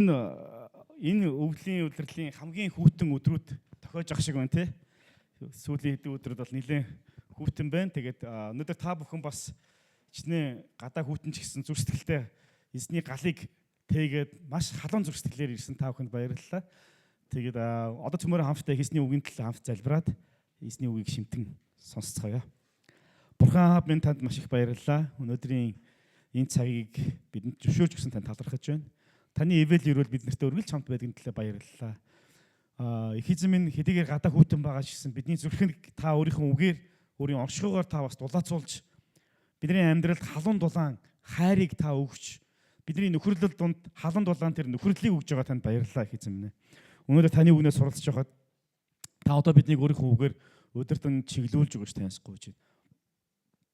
Энэ өвлийн улирлын хамгийн хүйтэн өдрүүд тохиож ах шиг байна те. Сүүлийн хэдэн өдрүүд бол нэлээд хүйтэн байна. Тэгээд өнөөдөр та бүхэн бас хичнээн гадаа хүйтэн ч гэсэн зүрх сэтгэлтэй эзний галыг тээгээд маш халуун зүрх сэтгэлээр ирсэн та бүхэнд баярлалаа. Тэгээд одоо цөмөрөө хамтдаа эзний үгийн төлөө хамт залбираад эзний үгийг шимтэн сонсцгоё. Бурхан аав минь, танд маш их баярлалаа. Өнөөдрийн энэ цагийг бидэнд зөвшөөрч өгсөн танд талархаж байна. Таны ивэл өрөөл бид нартай үргэлж хамт байдгийн төлөө баярлалаа. Их эзэн минь, хэдийгээр гадаа хүйтэн байгаа ч гэсэн бидний зүрхэнд та өөрийнхөө үгээр, өөрийн оршихуйгаар та бас дулаацуулж, бидний амьдралд халуун дулаан хайрыг та өгч, бидний нөхөрлөл дунд халуун дулаан тэр нөхөрлөлийг өгж байгаа танд баярлалаа, их эзэн минь. Өнөөдөр таны үгнээс суралцж байхад та одоо биднийг өөрийнхөө үгээр удирдан чиглүүлж өгөөч таньс гуйж байна.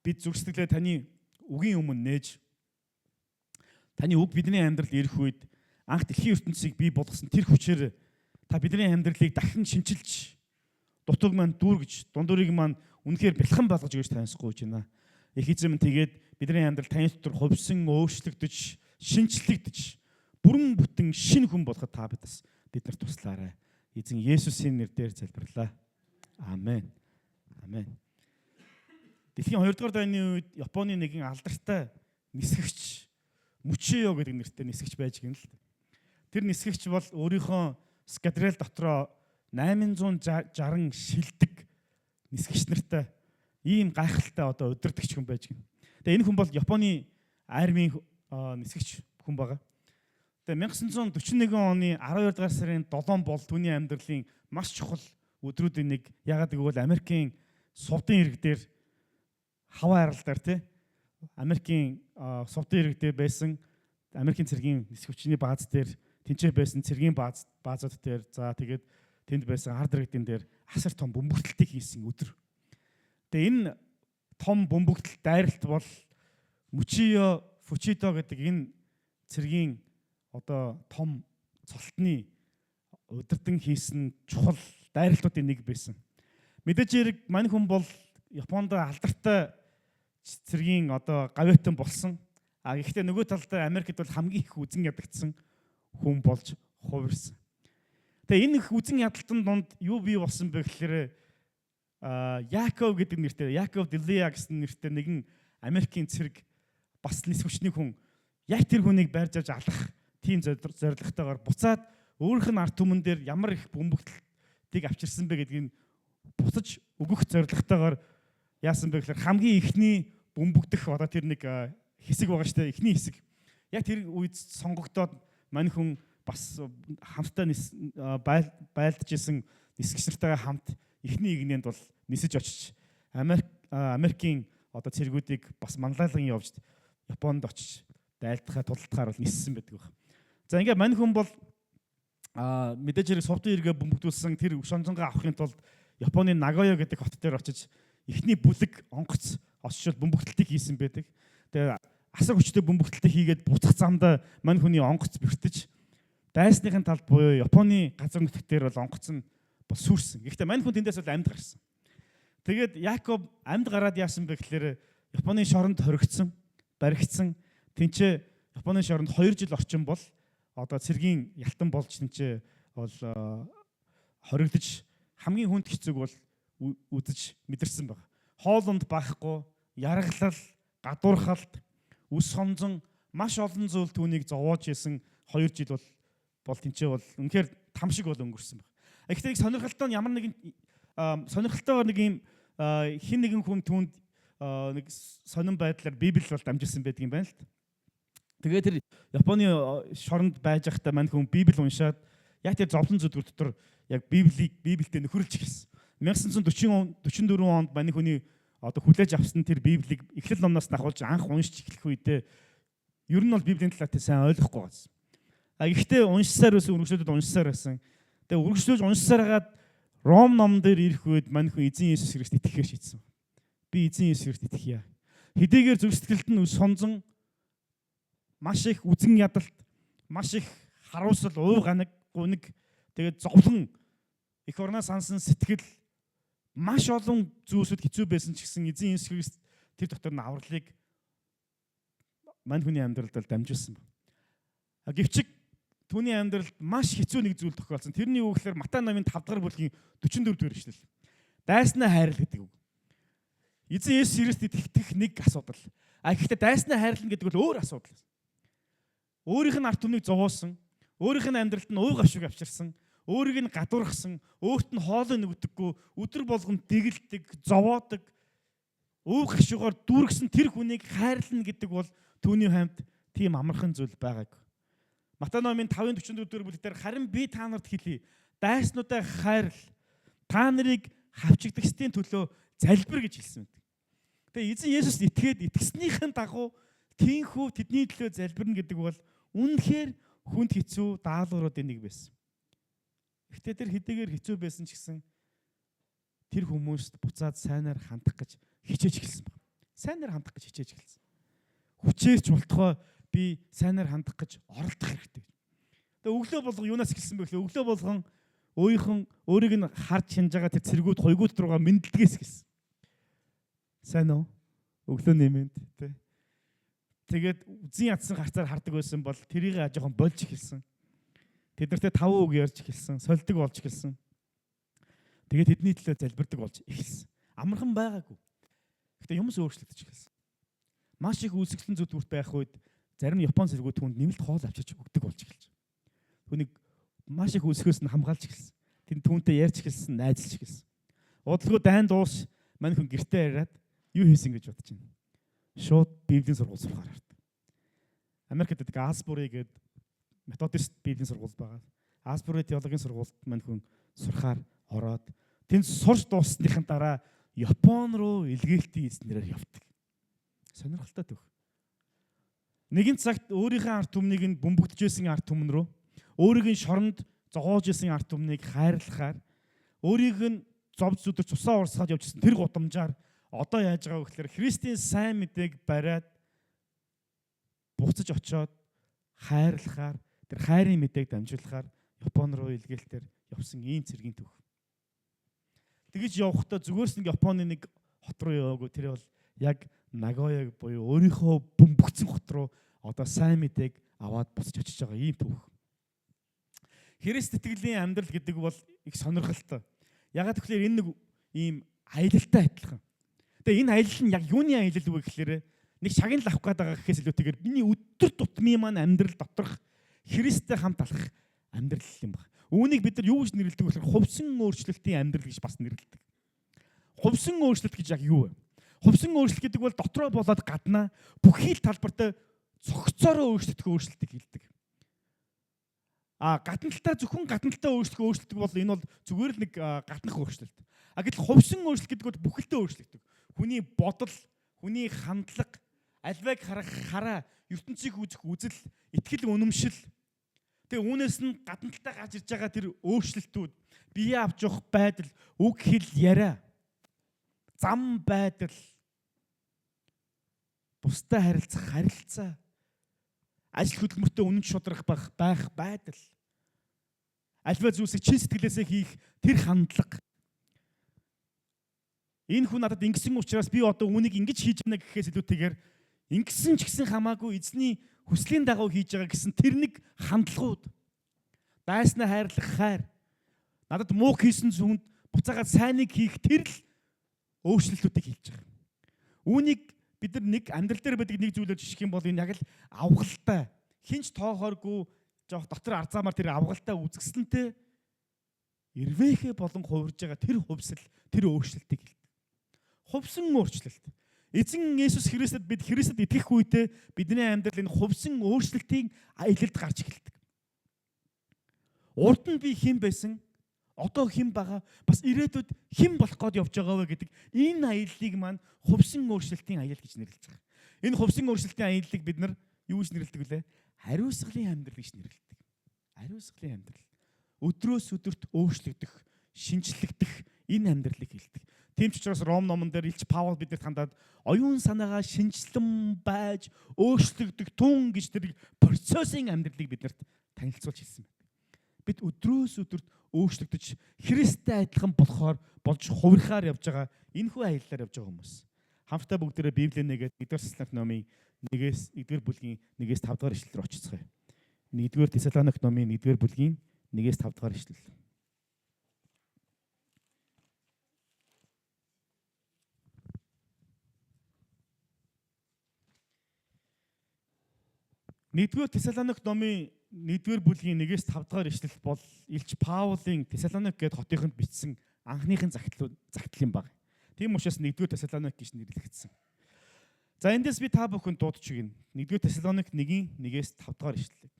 Бид зүрх сэтгэлээ таны үгийн өмнө нээж, таны үг бидний амьдралд ирэх үед анх дэлхийн ертөнцийг бий болгосон тэр хүчээр та бидний амьдралыг дахин шинчилж, дутууг маань дүүргэж, дундуурыг маань үнэхээр бэлхэн болгож өгөөч таньс гуйж байна. Их эзэм, тэгээд бидний амьдрал таны дотор хувьсан өөрчлөгдөж, шинчлэгдэж, бүрэн бүтэн шинэ хүн болоход та бидас бид нар туслаарай. Эзэн Есүсийн нэрээр залбирлаа. Амен. Амен. Дэлхийн 2 дугаар дайны үед Японы нэгэн алдартай нисгэгч Мучио гэдэг нэртэй нисгэгч байж гин л. Тэр нисгэгч бол өөрийнхөө эскадрил дотроо 860 шилдэг нисгэгч нартай ийм гайхалтай одоо удирдагч хүн байж гин. Тэгээ энэ хүн бол Японы армийн нисгэгч хүн байгаа. Тэгээ 1941 оны 12 дугаар сарын 7 бол түүний амьдралын маш чухал өдрүүдийн нэг. Яагаад гэвэл Америкийн сувдын ирэг дээр, Хавай арал дээр тий, Америкийн сувдын ирэг дээр байсан Америкийн цэргийн нисгэгчний бааз дээр, тэнцээ байсан цэргийн баазууд дээр, за тэгээд тэнд байсан ард иргэдийн дээр асар том бөмбөгдөлтийг хийсэн өдөр. Тэгээ энэ том бөмбөгдөл дайралт бол Мучио Фучидо гэдэг энэ цэргийн одоо том цолтны удирдан хийсэн чухал дайралтуудын нэг байсан. Мэдээж хэрэг мань хүн бол Японд алдартай цэргийн одоо гавьяатан болсон. А гэхдээ нөгөө талдаа Америкт бол хамгийн их үзэн ядагдсан хүн болж хувирсан. Тэгээ энэ их үзэн ядалтан дунд юу бий болсон бэ гэхээр Яков гэдэг нэртэй, Яков Делия гэсэн нэртэй нэгэн Америкийн цэрэг, бас нисгүчний хүн яг тэр хүнийг байрж авч алах тийм зорилготойгоор буцаад өөрийнх нь ард түмэн дээр ямар их бөмбөгдөлтийг авчирсан бэ гэдгийг буцаж өгөх зорилготойгоор яасан бэ гэхээр хамгийн эхний бөмбөгдөх одоо тэр нэг хэсэг байгаа шүү дээ, эхний хэсэг. Яг тэр үед сонгогдоод мань хүн бас хамтдаа байлдаж исэн нисгч нартайгаа хамт эхний игнэнд бол нисэж очиж Америкийн одоо цэргүүдийг бас манлайлан явж Японд очиж дайлдахаа тулалдахаар бол ниссэн байдаг байх. За, ингээд мань хүн бол мэдээж хэрэг сувдын эргээ бөмбөгдүүлсэн тэр шонзонгоо авахын тулд Японы Нагоя гэдэг хот дээр очиж эхний бүлэг онгоц очиж бөмбөгдөлтийг хийсэн байдаг. Тэгээ асар хүчтэй бөмбөгдөлтийг хийгээд буцах замдаа мань хүний онгоц бэртэж, дайсныхын талд буюу Японы газар нутаг дээр бол онгоц нь бол сүрсэн. Гэхдээ мань хүн тэндээс бол амьд гарсан. Тэгээд Якоб амьд гараад яасан бэ гэхээр Японы шоронд хоригдсон, баригдсан. Тэнцээ Японы шоронд 2 жил орчим бол одоо цэргийн ялтан болж тэнцээ бол хоригдож, хамгийн хүнд хэцүүг бол үзэж мэдэрсэн баг. Хоолунд байхгүй, яргалал, гадуурхалт, үс хонзон, маш олон зүйл түүнийг зовоож исэн 2 жил бол тэнцээ бол үнэхээр там шиг бол өнгөрсөн баг. Гэхдээ нэг сонирхолтой нь ямар нэгэн сонирхолтойгоор нэг юм хин нэгэн хүн түүнд нэг сонин байдлаар Библи бол дамжуулсан байдаг юм байна л та. Тэгээд тэр Японы шоронд байж байхдаа мань хүн Библи уншаад яг тэр зовлон зүдгэр дотор яг Библийг, Библиэд нөхөрлж эхэлсэн. 1940 44 онд мань хүний одоо хүлээж авсан тэр Библийг эхлэл номноос давхуулж анх уншиж эхлэх үедээ ер нь бол Библийн талаар сайн ойлгохгүй байсан. А гэхдээ уншсаар байсан, үргэлжлүүлээд уншсаар байсан. Тэгээ үргэлжлүүлж уншсаар хагаад Ром ном дээр ирэх үед мань хүн эзэн Есүс Христ итгэхээр шийдсэн. Би эзэн Есүс Христ итгэе. Хэдийгээр зүрх сэтгэлд нь үс хонзон, маш их үзэн ядалт, маш их харуусал, ууй ганаг, гуниг, тэгээд зовлон, эх орноо сансан сэтгэл, маш олон зүйлсүүд хэцүү байсан ч гэсэн эзэн Есүс Христ тэр дотор нь авралыг мань хүний амьдралд бол дамжуулсан. Гэвч түүний амьдралд маш хэцүү нэг зүйл тохиолдсон. Тэрний юу гэхээр Матай номын 5 дахь бүлгийн 44 дугаар ишлэл. Дайснаа хайрл гэдэг үг. Эзэн Есүс Христэд итгэх нэг асуудал. А гэхдээ дайснаа хайрлна гэдэг бол өөр асуудал. Өөрийнх нь ард түмнийг зовоосон, өөрийнх нь амьдралд нь ууг авшиг авчирсан, өөрийг нь гадуурхсан, өөрт нь хоолой нүгдэггүй, өдөр болгон дэгэлдэг, зовоодог, ууг гашуугаар дүүргэсэн тэр хүнийг хайрлна гэдэг бол түүний хамт тийм амархан зүйл байгаагүй. Матай номын 5-ын 44 дэх бүлэг дээр харин би та нарт хэлье. Дайснуудаа хайрл. Та нарыг хавчигдагчдын төлөө залбир гэж хэлсэн байдаг. Тэгээ эзэн Есүст итгээд итгэснийхэн дагуу тийхүү тэдний төлөө залбирна гэдэг бол үнэхээр хүнд хэцүү даалгавруудын нэг байсан. Гэхдээ тэр хэдийгээр хэцүү байсан ч гэсэн тэр хүмүүст буцаад сайнаар хандах гэж хичээж эхэлсэн байна. Сайнаар хандах гэж хичээж эхэлсэн. Хүчээрч болтгоо би сайнаар хандах гэж оролдох хэрэгтэй. Тэгээ өглөө болго юунаас эхэлсэн бэ гэхлээр өглөө болгон өөрийнх нь өөрийг нь харж хянаж байгаа тэр цэргүүд хоёгууд руугаа мэдлдгээс эхэлсэн. Сайн уу? Өглөө нэмэнд тэ. Тэгээд үзэн ядсан харцаар хардаг байсан бол тэрийг жоохон болж эхэлсэн. Тэд нартай таван үг ярьж эхэлсэн, сольдог болж эхэлсэн. Тэгээд тэдний төлөө залбирдаг болж эхэлсэн. Амархан байгаагүй. Гэхдээ юмс өөрчлөгдөж эхэлсэн. Маш их үлсгэлэн зүтгүрт байх үед зарим Япон цэргүүд түнд нэмэлт хоол авчирч өгдөг болж эхэлж. Түүнийг маш их үлсгээс нь хамгаалж эхэлсэн. Тэнд түүнтэй ярьж эхэлсэн, найзалж эхэлсэн. Удалгүй дайн дуус мань хүн гэртээ яриад юу хийсэн гэж бодож байна. Шууд Библийн сургууль сурахаар хардаг. Америкт байдаг Асбури гэдэг методист Библийн сургууль байгаа. Асбури теологийн сургуульд мань хүн сурахаар ороод тэнд сурч дууссныхын дараа Япон руу илгээлтийн эзнэрээр явдаг. Сонирхолтой төх. Нэгэн цагт өөрийнхөө ард түмнийг нь бөмбөгдөж байсан ард түмэн рүү, өөрийг нь шоронд зогоож исэн ард түмнийг хайрлахаар, өөрийг нь зовж зүдэр цусаа урсгаад явжсэн тэр гудамжаар одоо яаж байгаа вэ гэхээр Христийн сайн мэдээг бариад буцаж очоод хайрлахаар, тэр хайрын мэдээг дамжуулахаар Япон руу илгээлтээр явсан ийм цэргийн түүх. Тэгэж явахдаа зүгээрс нэг Японы нэг хот руу яваагүй, тэр бол яг Нагояг буюу өөрийнхөө бөмбөгцөн хот руу одоо сайн мэдээг аваад буцаж очиж байгаа ийм түүх. Христ итгэлийн амьдрал гэдэг бол их сонирхолтой. Ягаад гэвэл энэ нэг ийм аялалтай адилхан. Тэгээ энэ аялал нь яг юуны аялал вэ гэхээр нэг шагнал авах гээд байгаа гэхээс илүүтэйгээр миний өдөр тутмын маань амьдрал доторх Христтэй хамт алхах амьдрал юм байна. Үүнийг бид нар юу гэж нэрлэдэг вэ гэхээр хувьсан өөрчлөлтийн амьдрал гэж бас нэрлэдэг. Хувьсан өөрчлөлт гэж яг юу вэ? Хувьсан өөрчлөлт гэдэг бол дотроо болоод гаднаа бүхий л талбарт цогцоороо өөрчлөгдөх өөрчлөлтийг хэлдэг. А гадна талдаа зөвхөн гадна талдаа өөрчлөх өөрчлөлт бол энэ бол зүгээр л нэг гаднах өөрчлөлт. А гэтэл хувьсан өөрчлөлт гэдэг бол бүхэлдээ өөрчлөгдөг. Хүний бодол, хүний хандлага, альваг харах хараа, ертөнцийг үзэх үзэл, итгэл үнэмшил. Тэгээ үүнээс нь гадна талдаа гарч ирж байгаа тэр өөрчлөлтүүд, бие авч явах байдал, үг хэл яриа, зам байдал, бусдад харилцах харилцаа, ажил хөдөлмөртөө үнэн шудрах байх байдал, альва зүйлсийг чин сэтгэлээсээ хийх тэр хандлага. Энэ хүн надад ингэсэн учраас би одоо үүнийг ингэж хийж байна гэхээс илүүтэйгээр ингэсэн ч гэсэн хамаагүй эзний хүслийн дагуу хийж байгаа гэсэн тэр нэг хандлагууд, дайснаа хайрлах хайр, надад муу хийсэн зүунд буцаагаад сайныг хийх тэр л өөрчлөлтүүдийг хэлж байгаа. Үүнийг бид нар нэг амьдрал дээр байдаг нэг зүйлээр жишг юм бол энэ яг л авгалтай, хинч тоохооргүй жоох дотор арзаамаар тэр авгалтай үзэсгэлэнтэй ирвэхэ болон хувирж байгаа тэр хувьсэл, тэр өөрчлөлтийг хэлдэг. Хувьсан өөрчлөлт. Эзэн Есүс Христэд бид Христэд итгэх үедээ бидний амьдрал энэ хувьсан өөрчлөлтийн аялалд гарч эхэлдэг. Урд нь би хэн байсан, одоо хэн байгаа, бас ирээдүйд хэн болох гээд явж байгаа вэ гэдэг энэ аяллыг маань хувьсан өөрчлөлтийн аялал гэж нэрлэж байгаа. Энэ хувьсан өөрчлөлтийн аяллыг бид нар юу гэж нэрлэдэг вүлээ? Хариуцлагын амьдрал гэж нэрлэдэг. Хариуцлагын амьдрал. Өдрөөс өдөрт өөрчлөгдөх, шинжлэгдэх энэ амьдралыг хэлдэг. Тийм ч учраас Ром номон дээр Илч Паул биднэрт хандаад оюун санаагаа шинжлэн байж өөрчлөгдөх тун гэж тэр процессын амьдралыг биднэрт танилцуулж хэлсэн байна. Бид өдрөөс өдөрт өөрчлөгдөж Христтэй адилхан болохоор болж хувирхаар явж байгаа энэхүү аяллаар явж байгаа хүмүүс. Хамтдаа бүгдээрээ Библийн нэгээд 1-р Тэссалоник номын 1-р бүлгийн 1-ээс 5 дугаар ишлэл рүү очицгаая. 1-р Тесалоник номын 1-р бүлгийн 1-ээс 5 дугаар ишлэл. Нэгдүгээр Тесалоник номын 1-р бүлгийн 1-ээс 5 дугаар ишлэл бол Илч Паулын Тесалоник гээд хотынд бичсэн анхныхын загтал юм баг. Тийм учраас 1-р Тесалоник гэж нэрлэгдсэн. За эндээс би та бүхэнд дуудаж өгнө. 1-р Тесалоник 1-ийн 1-ээс 5 дугаар ишлэлийг.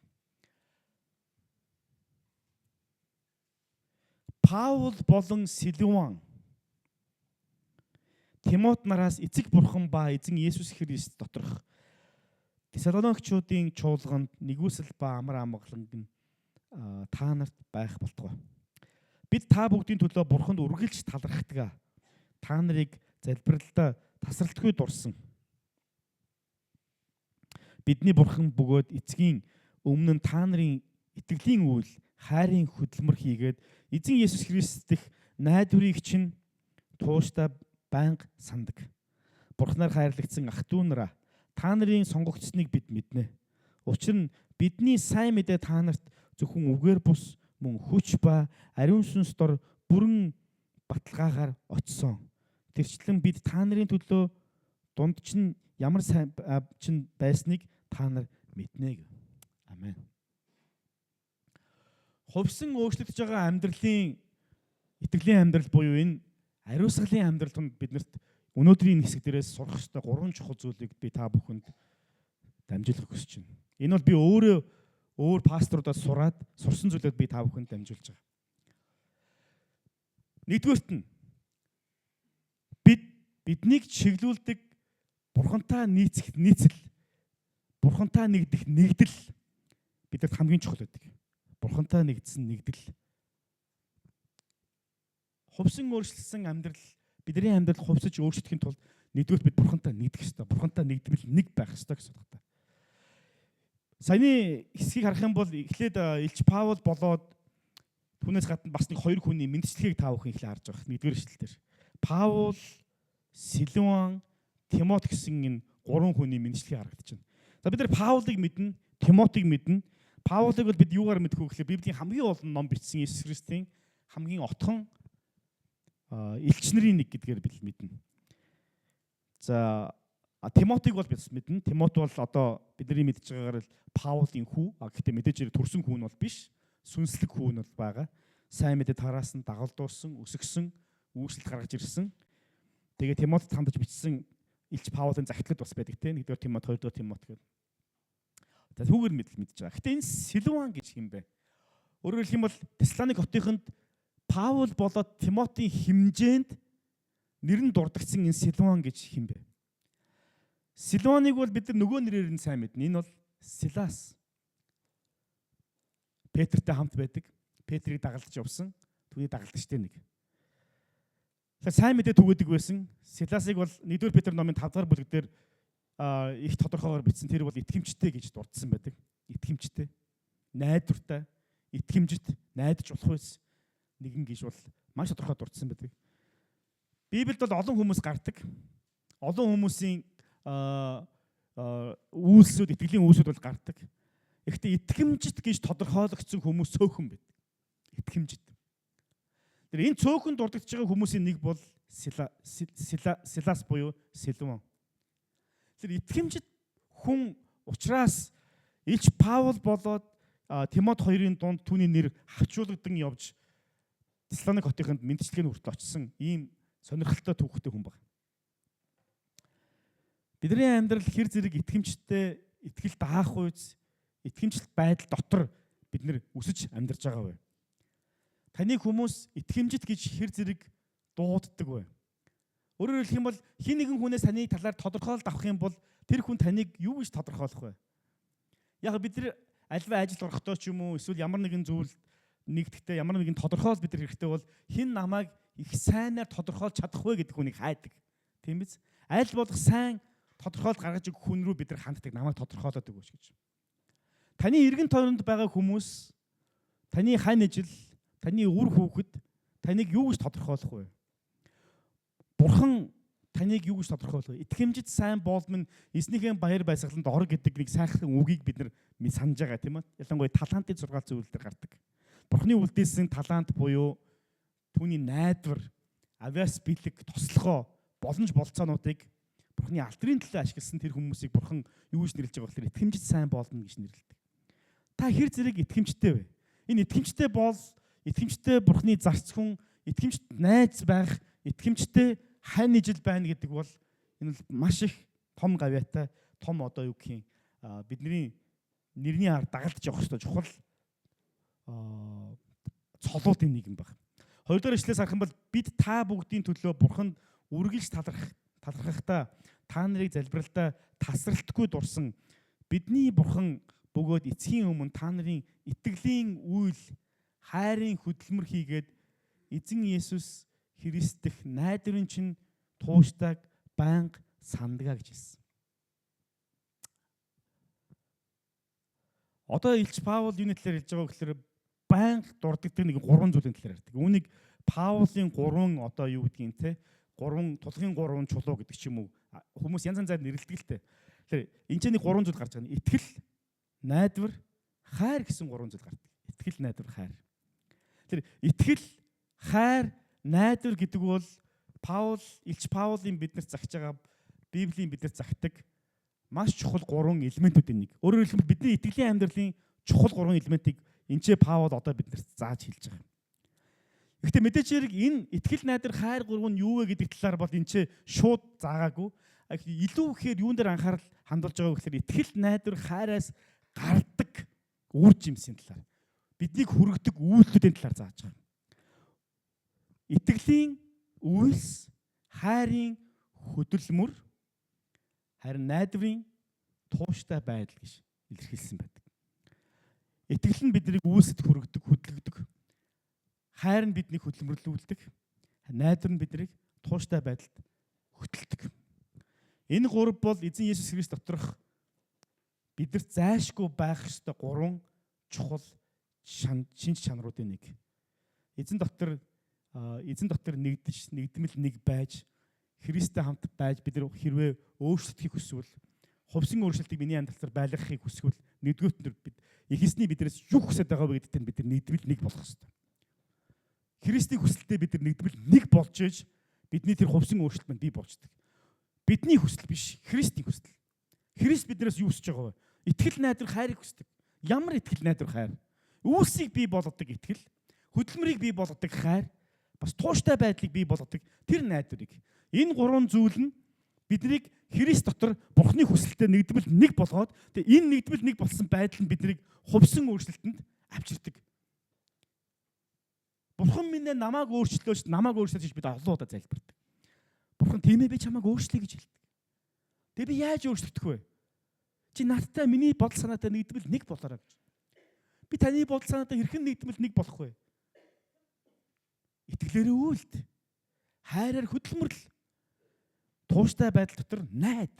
Паул болон Силуан Тимот нараас эцэг бурхан ба эзэн Есүс Христ доторх Тесалоникчуудын чуулганд нэгүсэл ба амар амгаланг нь та нарт байх болтугай. Бид та бүгдийн төлөө бурханд үргэлж талархдаг. Та нарыг залбиралдаа тасралтгүй дурсан. Бидний бурхан бөгөөд эцгийн өмнө нь та нарын итгэлийн үйл хайрын хөдөлмөр хийгээд эзэн Есүс Христ дэх найдварыг чинь тууштай байнга сандаг. Бурханаар хайрлагдсан ах トゥ нараа та нарын сонгогдсныг бид мэднэ. Учир нь бидний сайн мэдээ та нарт зөвхөн үгээр бус мөн хүч ба ариун сүнс дор бүрэн баталгаагаар очсон. Тэрчлэн бид та нарын төлөө дунд чинь ямар сайн чинь байсныг та нар мэднэ гэв. Амен. Хувьсан өөрчлөгдөж байгаа амьдралын итгэлийн амьдрал буюу энэ ариусгалын амьдрал тунд биднэрт өнөөдрийн хэсэг дээрээс сурах ёстой гурван чухал зүйлийг би та бүхэнд дамжуулах хүсэж байна. Энэ бол би өөрөө өөр пасторудаас сураад сурсан зүйлүүд би та бүхэнд дамжуулж байгаа. Нэгдүгээрт нь биднийг чиглүүлдэг бурхантай нийцэх нийцэл, бурхантай нэгдэх нэгдэл бидэрт хамгийн чухал байдаг. Бурхантай нэгдсэн нэгдэл. Хувьсан өөрчлөсөн амьдрал бидний амьдрал хувьсаж өөрчлөхийн тулд нэгдүгээрт бид бурхантай нэгдэх ёстой. Бурхантай нэгдвэл нэг байх ёстой гэсэн утгатай. Саяны хэсгийг харах юм бол эхлээд Илч Паул болоод түүнээс гадна бас нэг хоёр хүний мэндчлэгийг та бүхэн эхлээ харж байгаа. Нэгдүгээр ишлэл дээр. Паул, Силуан, Тимот гэсэн энэ гурван хүний мэндчлэгийг харагдаж байна. За бид нар Паулыг мэднэ, Тимотыг мэднэ. Паулыг бол бид юугаар мэдэх вэ гэхлээр Библийн хамгийн олон ном бичсэн Иесус Христийн хамгийн отхон элч нарын нэг гэдгээр бид мэднэ. За Тимотиг бол бид мэднэ. Тимот бол одоо бидний мэдж байгаагаар л Паулын хүү. Гэхдээ мэдээж хэрэг төрсэн хүү нь бол биш. Сүнслэг хүү нь бол байгаа. Сайн мэдээ тараасан, дагалдуулсан, өсгсөн, үүсэлт гаргаж ирсэн. Тэгээ Тимотед хандаж бичсэн Илч Паулын захидлууд бас байдаг те. 1-р Тимот, 2-р Тимот гэдэг. За түүгээр мэдж байгаа. Гэтэ энэ Силуан гэж хэм бэ? Өөрөөр хэлэх юм бол Тесалоник хотынд Паул болоод Тимотийн хэмжээнд нэр нь дурдгдсан энэ Силуан гэж хэм бэ? Силуаныг бол бид нар нөгөө нэрээр нь сайн мэднэ. Энэ бол Силас. Петртэй хамт байдаг. Петрийг дагалдаж явсан. Түүний дагалдагчтай нэг. Тэгэхээр сайн мэдээ түгээдэг байсан. Силасыг бол 1-р Петр номын 5 дугаар бүлэг дээр их тодорхойгоор бичсэн. Тэр бол итгэмжтэй гэж дурдсан байдаг. Итгэмжтэй, найдвартай, итгэмжит, найдаж болох байсан нэгэн гэж бол маш тодорхой дурдсан байдаг. Библиэд бол олон хүмүүс гардаг. Олон хүмүүсийн үйлсүүд, итгэлийн үйлсүүд бол гардаг. Гэхдээ итгэмжит гэж тодорхойлогдсон хүмүүс цөөхөн байдаг. Итгэмжит. Тэр энэ цөөхөн дурддагч байгаа хүмүүсийн нэг бол Силас буюу Силуан. Тэр итгэмжит хүн учраас Илч Паул болоод Тимот хоёрын дунд түүний нэр хавчуулагдан явж Тесалоник хотынд мэндчилгээний хүртэл очсон ийм сонирхолтой түүхтэй хүн баг. Бидний амьдрал хэр зэрэг итгэмжтэй, итгэл даах үйц, итгэмжлэлт байдал дотор бид нэр өсөж амьдарч байгаа вэ? Таныг хүмүүс итгэмжит гэж хэр зэрэг дууддаг вэ? Өөрөөр хэлэх юм бол хин нэгэн хүнээс таны талаар тодорхойлолт авах юм бол тэр хүн таныг юу гэж тодорхойлох вэ? Яг бид нар альва ажил орохдоо ч юм уу эсвэл ямар нэгэн зүйл нэгдэхдээ ямар нэгэн тодорхойлол бид нар хэрэгтэй бол хэн намайг их сайнаар тодорхойлж чадах вэ гэдэг хүнийг хайдаг. Тийм биз? Аль болох сайн тодорхойлолт гаргаж өгөх хүн рүү бид нар ханддаг, намайг тодорхойлоод өгөөч гэж. Таны эргэн тойронд байгаа хүмүүс, таны хань ижил, таны үр хүүхэд таныг юу гэж тодорхойлох вэ? Бурхан таныг юу гэж тодорхойлох вэ? Итгэмжит сайн боол минь эзнийхээ баяр баясгаланд ор гэдэг нэг сайхан үгийг бид нар санаж байгаа, тийм ээ. Ялангуяа талантын 6 зүйл дээр гардаг. Бурхны үлдээсэн талант буюу түүний найдвар, авиас бэлэг, тослогоо, боломж болцоонуудыг Бурхны алдрын төлөө ашигласан тэр хүмүүсийг Бурхан юу гэж нэрлэж байгаа гэхээр итгэмжит сайн боолно гэж нэрлэдэг. Та хэр зэрэг итгэмжтэй вэ? Энэ итгэмжтэй боол, итгэмжтэй Бурхны зарц хүн, итгэмжт найз байх, итгэмжтэй хань ижил байна гэдэг бол энэ бол маш их том гавьяатай, том одоо юу гэх юм, бидний нэрний ар дагалдаж явах ёстой чухал цолуудын нэг юм байна. Хоёрдугаар ишлээс харах юм бол бид та бүгдийн төлөө Бурханд үргэлж талархахдаа та нарыг залбиралдаа тасралтгүй дурсан бидний Бурхан бөгөөд эцгийн өмнө та нарын итгэлийн үйл хайрын хөдөлмөр хийгээд эзэн Есүс Христ дэх найдварын чинь тууштайг байнга сандгаа гэж хэлсэн. Одоо Илч Паул юуны талаар хэлж байгаа гэхээр байнга дурддаг нэг гурван зүйлийн талаар ярьдаг. Үүнийг Паулын гурван одоо юу гэдгийг те гурван тулгын гурван чулуу гэдэг ч юм уу хүмүүс янз янзаар нэрлэдэг л те. Тэгэхээр энэ ч нэг гурван зүйл гарч байгаа. Итгэл, найдвар, хайр гэсэн гурван зүйл гардаг. Итгэл, найдвар, хайр. Тэгэхээр итгэл, хайр, найдвар гэдэг бол Паул, Илч Паулын биднэрт загч байгаа Библийн биднэрт загтаг маш чухал гурван элементүүдийн нэг. Өөрөөр хэлбэл бидний итгэлийн амьдралын чухал гурван элементийг энэ ч Паул одоо биднэрт зааж хэлж байгаа. Гэхдээ мэдээч хэрэг энэ итгэл, найдвар, хайр гурав нь юу вэ гэдэг талаар бол энэ ч шууд заагаагүй. Илүү ихээр юун дээр анхаарал хандуулж байгаа вэ гэхээр итгэл, найдвар, хайраас гардаг үр жимсийн талаар. Биднийг хүргэдэг үйлдэлүүдийн талаар зааж байгаа. Итгэлийн үйлс, хайрын хөдөлмөр, харин найдварын тууштай байдал гэж илэрхийлсэн байдаг. Итгэл нь биднийг үйлсэд хүргэдэг, хөдөлгдөг. Хайр нь биднийг хөдөлмөрлүүлдэг. Найдвар нь биднийг тууштай байдалд хөтэлдэг. Энэ гурав бол эзэн Есүс Христ доторх бидэрт зайлшгүй байх ёстой гурван чухал шинж чанаруудын нэг. Эзэн дотор нэгдэж, нэгдмэл нэг байж, Христтэй хамт байж бид нар хэрвээ өөрчлөлтийг хүсвэл, хувьсан өөрчлөлтийг миний амьдрал дээр байлгахыг хүсвэл нэгдүгüүт нь бид их эзний биднээс юу хүсэж байгаа вэ гэдэгт бид нар нэгдмэл нэг болох ёстой. Христийн хүсэлтэд бид нар нэгдмэл нэг болж иж бидний тэр хувьсан өөрчлөлт мань бий болчдөг. Бидний хүсэл биш, Христийн хүсэл. Христ биднээс юу хүсэж байгаа вэ? Итгэл, найдвар, хайрыг хүсдэг. Ямар итгэл, найдвар, хайр? Үйлсийг бий болгодог итгэл, хөдөлмөрийг бий болгодог хайр, бас тууштай байдлыг бий болгодог тэр найдварыг. Энэ гурван зүйл нь биднийг Христ дотор Бурхны хүсэлтэд нэгдмэл нэг болгоод тэгээ энэ нэгдмэл нэг болсон байдал нь биднийг хувьсан өөрчлөлтөнд авчирдаг. Бурхан минь намайг өөрчлөөч, намайг өөрчлөөч гэж бид олон удаа залбирдаг. Бурхан тийм ээ би чамайг өөрчлөе гэж хэлдэг. Тэгээ би яаж өөрчлөгдөх вэ? Чи надтай миний бодол санаатай нэгдмэл нэг болоорой гэж. Би таны бодол санаатай хэрхэн нэгдмэл нэг болох вэ? Итгэлээрээ үйлд. Хайраар хөдөлмөрлөл. Тууштай байдал дотор найд.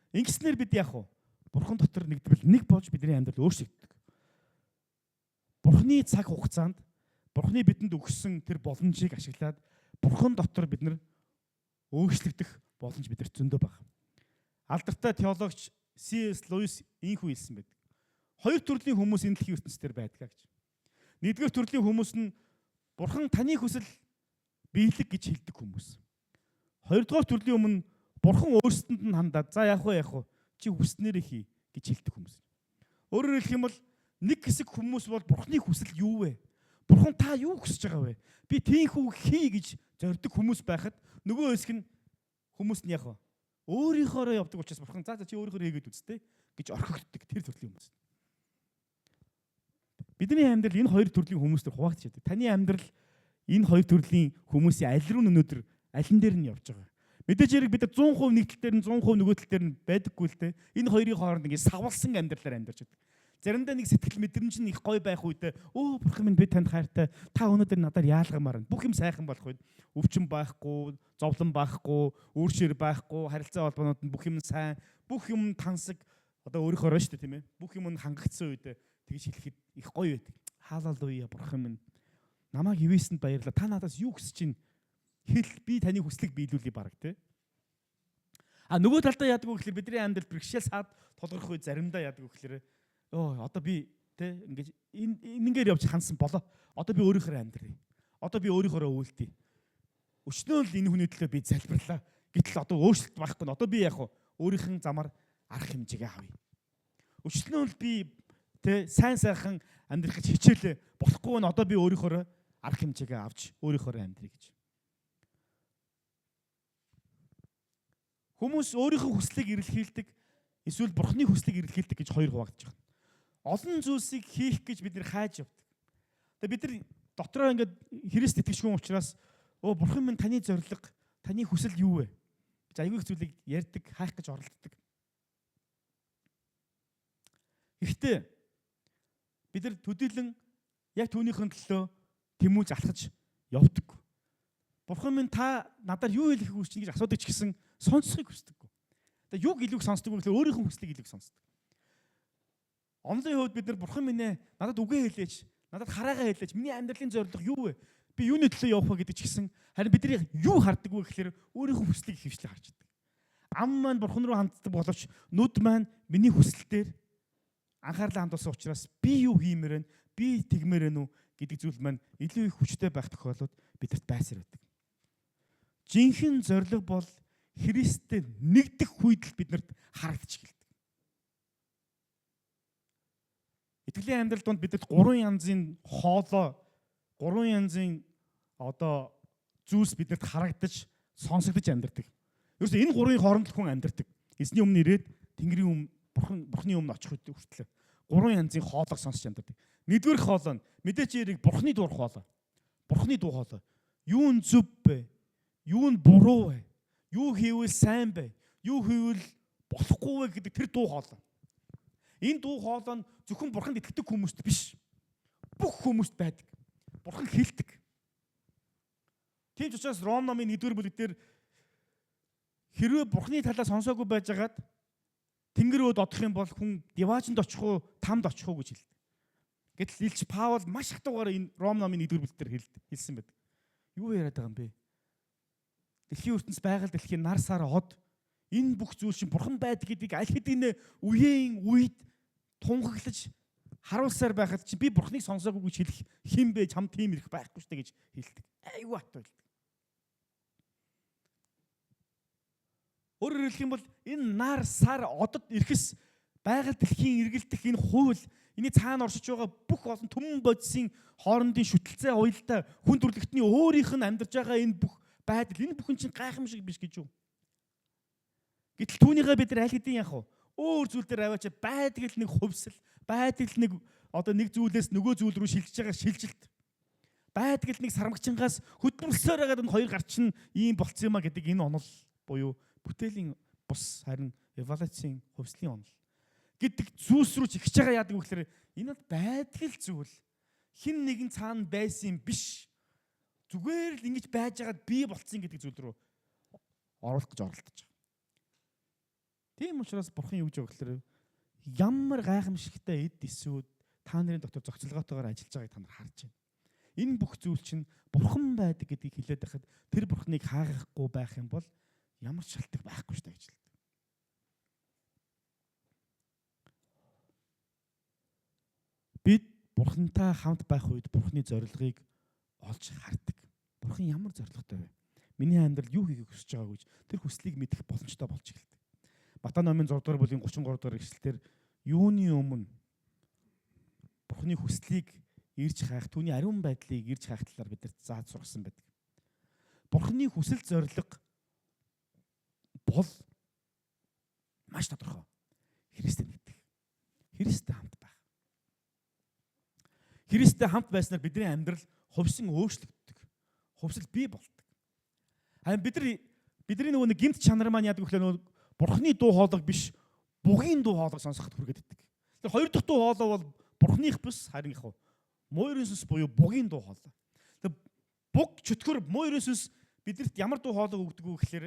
Ингэснээр бид яах вэ? Бурхан дотор нэгдмэл нэг болж бидний амьдрал өөрчлөгддөг. Бурханы цаг хугацаанд Бурханы бидэнд өгсөн тэр боломжийг ашиглаад Бурхан дотор бид нар өөрчлөгдөх боломж бидэрт зөндөө байна. Алдартай теологч C.S. Lewis ийхүү хэлсэн байдаг. Хоёр төрлийн хүмүүс энэ дэлхийн ертөнцийн байдаг гэж. Нэгдүгээр төрлийн хүмүүс нь Бурхан таны хүсэл биелэг гэж хэлдэг хүмүүс. Хоёрдугаар төрлийн өмнө Бурхан өөрсдөнд нь хандаад за яах вэ чи хүснээрээ хий гэж хэлдэг хүмүүс. Өөрөөр хэлэх юм бол нэг хэсэг хүмүүс бол Бурханы хүсэл юу вэ? Бурхан та юу хүсэж байгаа вэ? Би тийхүү хий гэж зорддог хүмүүс байхад нөгөө хэсэг нь хүмүүс нь яах вэ? Өөрийнхөөрөө явдаг учраас Бурхан за чи өөрийнхөөрөө хийгээд үзтээ гэж орхигддог тэр төрлийн хүмүүс. Бидний амьдрал энэ хоёр төрлийн хүмүүс төр хуваагдчихдаг. Таны амьдрал энэ хоёр төрлийн хүмүүсийн аль руу өнөөдөр алин дээр нь явж байгаа. Мэдээж хэрэг бид нар 100% нэг тал дээр нь 100% нөгөө тал дээр нь байдаггүй л дээ. Энэ хоёрын хооронд ингэ савлсан амьдралаар амьдарч байдаг. Заримдаа нэг сэтгэл мэдрэмж нь их гоё байх үедээ өө бурхан минь би танд хайртай. Та өнөөдөр надаар яалгамаар байна. Бүх юм сайхан болох үед өвчин байхгүй, зовлон байхгүй, үүршир байхгүй, харилцаа холбоонууд нь бүх юм сайн, бүх юм тансаг одоо өөрийнхөөрөө шүү дээ тийм ээ. Бүх юм нь хангагдсан үедээ тэгж хэлэхэд их гоё байдаг. Хаалалуя бурхан минь. Намайг ивээсэнд баярлалаа. Та надаас юу хүсэж чинь? Хэл, би таны хүслийг биелүүлье баг тий. А нөгөө талдаа яадаг вэ гэхээр бидний амьдрал бэрхшээл саад тулгарх үе заримдаа яадаг вэ гэхээр өө одоо би тий ингэж энэнгээр явж хансан болоо. Одоо би өөрийнхөө амьдрая. Одоо би өөрийнхөө үйлдээ. Өчнөө л энэ хүний төлөө би залбирлаа. Гэтэл одоо өөрчлөлт байхгүй. Одоо би яг өөрийнх нь замаар арга хэмжээгээ авъя. Өчнөө л би тэ сайн сайхан амьдрах гэж хичээлээ. Болохгүй нь одоо би өөрийнхөө арга хэмжээгээ авч өөрийнхөө амьдрий гэж. Хүмүүс өөрийнхөө хүслийг эрэлхийлдэг эсвэл Бурхны хүслийг эрэлхийлдэг гэж хоёр хуваагдаж байна. Олон зүйлсийг хийх гэж бид нэр хайж явдаг. Тэгээ бид нар дотроо ингээд Христ итгэжгүй учраас өө Бурхан минь таны зорилго, таны хүсэл юу вэ гэж аягүй их зүйлийг ярьдаг, хайх гэж оролддог. Гэхдээ бид нар төдийлөн яг түүнийхэн төлөө тэмүүлж алхаж явдаг. Бурхан минь та надаар юу хэлэхийг хүсэж гэж асуудаг ч гэсэн сонсохыг хүсдэггүй. Тэгээ юг илүү сонсдог вэ гэхээр өөрийнхөө хүслийг илүү сонсдог. Онлын хувьд бид нар Бурхан минь ээ надад үгээ хэлээч, надад хараагаа хэлээч, миний амьдралын зорилго юу вэ? Би юуны төлөө явах вэ гэдэг ч гэсэн харин бидний юу хардаг вэ гэхээр өөрийнхөө хүслийг хөвчлээ харж байдаг. Ам маань Бурхан руу ханддаг боловч нүд маань миний хүсэл дээр анхаарлаа хандуулсан учраас би юу хиймээр вэ? Би тэгмээр вэ үү гэдэг зүйл маань илүү их хүчтэй байх тохиолдолд бидэрт байсаар байдаг. Жинхэнэ зорилго бол Христтэй нэгдэх үед л биднэрт харагдчих гэлдэг. Итгэлийн амьдрал донд бидэрт гурван янзын хоолой, гурван янзын одоо зүйлс биднэрт харагдаж, сонсогдож амьдардаг. Ерөөсөө энэ гурвын хооронд л хүн амьдардаг. Эзний өмнө ирээд Тэнгэрийн өмнө Бурхны өмнө очих үед хүртэл гурван янзын хоолойг сонсч амьдардаг. Нэгдүгээр хоолой нь мэдээч яриг Бурхны дуур хоолой. Бурхны дуу хоолой. Юу нь зөв бэ? Юу нь буруу вэ? Юу хийвэл сайн бэ? Юу хийвэл болохгүй вэ гэдэг тэр дуу хоолой. Энэ дуу хоолой нь зөвхөн Бурханд итгэдэг хүмүүст биш. Бүх хүмүүст байдаг. Бурхан хэлдэг. Тийм ч учраас Ром номын 1-р бүлэг дээр хэрвээ Бурханы талаа сонсоогүй байжгаад Тэнгэр өөд одох юм бол хүн диваажинд очих уу, тамд очих уу гэж хэлдэг. Гэтэл Илч Паул маш хатуугаар энэ Ром номын 1-р бүлэг дээр хэлсэн байдаг. Юу яриад байгаа юм бэ? Дэлхийн ертөнц, байгаль дэлхийн нар сар од энэ бүх зүйл чинь бурхан байдаг гэдгийг аль хэдийн үеийн үед тунхаглаж харуулсаар байхад чи би бурханыг сонсоогүй гэж хэлэх хэн бэ? Чам тийм ирэх байхгүй шүү дээ гэж хэлдэг. Айгүй хатуу хэлдэг. Өөрөөр хэлэх юм бол энэ нар сар одод ирэхс байгаль дэлхийн эргэлдэх энэ хууль энэ цаана оршиж байгаа бүх олон түмэн бодисын хоорондын шүтэлцээ уялдаа хүн төрөлхтний өөрийнх нь амьдарч байгаа энэ бүх байдал энэ бүхэн чинь гайхамшиг биш гэж юу? Гэтэл түүнийгээ бид нар аль хэдийн яах вэ? Өөр зүйл дээр аваач байдаг л нэг хувьсэл, байдаг л нэг одоо нэг зүйлээс нөгөө зүйл рүү шилжиж байгаа шилжилт. Байдаг л нэг сармагчингаас хөдөлмөрлсөөр байгаад энэ хоёр гарч нь ийм болцсон юм а гэдэг энэ онол буюу бүтээлийн бус харин эволюцийн хувьслын онол гэдэг зүйлс рүү чихэж байгаа яадаг вэ гэхээр энэ бол байдаг л зүйл. Хин нэгэн цаана байсан юм биш. Зүгээр л ингэж байж байгаад бий болцсон гэдэг зүйл рүү оруулах гэж оролдож байгаа. Тийм учраас бурхан юу гэж байгаа гэхээр ямар гайхамшигтай эд эсүүд та нарын дотор зохицолгоотойгоор ажиллаж байгааг та нар харж байна. Энэ бүх зүйл чинь бурхан байдаг гэдгийг хэлээд байхад тэр бурханыг хайгахгүй байх юм бол ямар ч шалтгаан байхгүй шүү дээ гэж хэлдэг. Бид бурхантай хамт байх үед бурханы зорилгыг олж хардаг. Бурхан ямар зорилготой вэ? Миний амьдрал юу хийхийг хүсэж байгааг гэж тэр хүслийг мэдэх боломжтой болж эхэлдэг. Матай номын 6 дугаар бүлгийн 33 дугаар эшлэлдэр юуны өмнө Бурханы хүслийг ирж хайх, түүний ариун байдлыг ирж хайх талаар бидэрт зааж сургасан байдаг. Бурханы хүсэл зорилго бол маш тодорхой. Христтэй нэгдэх. Христтэй хамт байх. Христтэй хамт байснаар бидний амьдрал хувьсан өөрчлөгддөг. Хувьсэл бий болдог. Харин бидний нөгөө нэг гэмт чанар маань яадаг вэ гэхээр нөгөө Бурхны дуу хоолойг биш, бугийн дуу хоолойг сонсоход хүргээд иддэг. Тэр хоёр дахь дуу хоолой бол Бурхных бус, харин яг муурын сүнс буюу бугийн дуу хоолой. Тэр буг чөтгөр муурын сүнс бидэрт ямар дуу хоолой өгдөг вэ гэхээр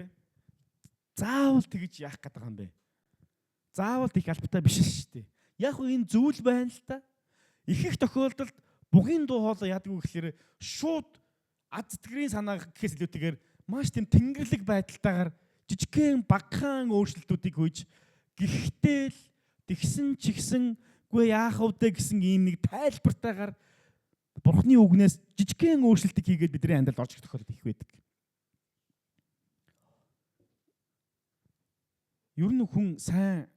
заавал тэгж яах гээд байгаа юм бэ? Заавал их албатай биш л шүү дээ. Яг энэ зүйл байна л та. Их их тохиолдолд бугийн дуу хоолой яадаг вэ гэхээр шууд ад зүтгэрийн санаа гэхээс илүүтэйгээр маш тийм тэнгэрлэг байдалтайгаар жижигхэн багахан өөрчлөлтүүдийг хүйж, гэхдээ л тэгсэн ч ихсэн гүй яах вэ гэсэн ийм нэг тайлбартайгаар Бурхны үгнээс жижигхэн өөрчлөлтийг хийгээд бидний амьдралд орж ирэх тохиолдол их байдаг. Ер нь хүн сайн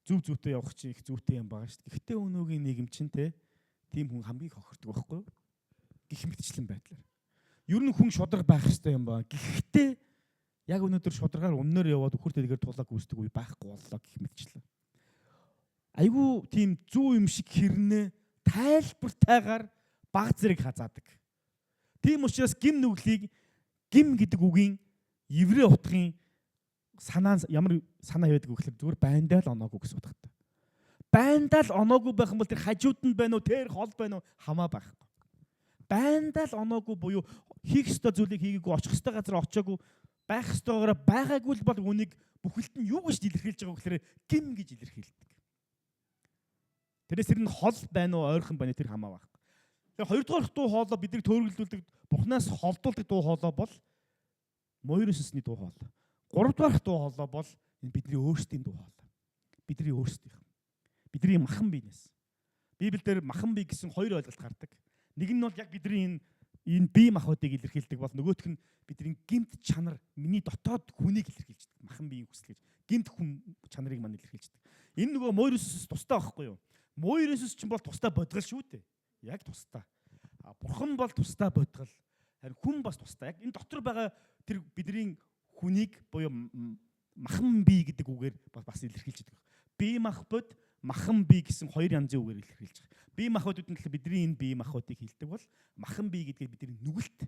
зөв зүйтэй явах чинь их зүйтэй юм байгаа шүү дээ. Гэхдээ өнөөгийн нийгэм чинь те тийм хүн хамгийн хохирдог байхгүй юу? Гэх мэтчлэн байдлаар. Ер нь хүн шудраг байх ёстой юм байна. Гэхдээ яг өнөөдөр шударгаар өмнөр яваад үхэр тэдгээр тулааг үүсдэг үе байхгүй боллоо гэх мэтчлэн. Айгүй тийм зүү юм шиг хэрнээ тайлбартайгаар баг зэрэг хазаадаг. Тийм учраас гим нүглийг гим гэдэг үгийн еврей утгын санаа ямар санаа яваадаг вэ гэхээр зүгээр байндаа л оноогүй гэсэн утгатай. Байндаа л оноогүй байх юм бол тэр хажууд нь байна уу, тэр хол байна уу хамаа байхгүй. Байндаа л оноогүй буюу хийх ёстой зүйлийг хийгээгүй, очих ёстой газар очиагүй, байх ёстойгоор байгаагүй л бол үнийг бүхэлд нь юу гэж илэрхийлж байгаа вэ гэхээр гим гэж илэрхийлдэг. Тэрээс тэр нь хол байна уу, ойрхон байна уу тэр хамаа байхгүй. Тэгэхээр хоёрдугаар дуу хоолой бидний төөрөглүүлдэг, Бурханаас холдуулдаг дуу хоолой бол муурын сүнсний дуу хоолой. Гуравдугаар дуу хоолой бол энэ бидний өөрсдийн дуу хоолой. Бидний өөрсдийнх. Бидний махан биенээс. Библиэлд махан бие гэсэн хоёр ойлголт гардаг. Нэг нь бол яг бидний энэ бие махбодыг илэрхийлдэг бол нөгөөх нь бидний гэмт чанар, миний дотоод хүнийг илэрхийлждэг. Махан биеийн хүсэл гэж гэмт хүн чанарыг мань илэрхийлждэг. Энэ нөгөө муурын сүнс тустай байхгүй юу? Муурын сүнс чинь бол тустай бодгол шүү дээ. Яг тустай. Бурхан бол тустай бодгол. Харин хүн бас тустай. Яг энэ дотор байгаа тэр бидний хүнийг буюу махан бие гэдэг үгээр бас илэрхийлж байдаг. Бие махбод, махан бие гэсэн хоёр янзын үгээр илэрхийлж байгаа. Бие махбодууд нь тэгэхээр бидний энэ бие махбодыг хэлдэг бол махан бие гэдгээр бидний нүгэлт,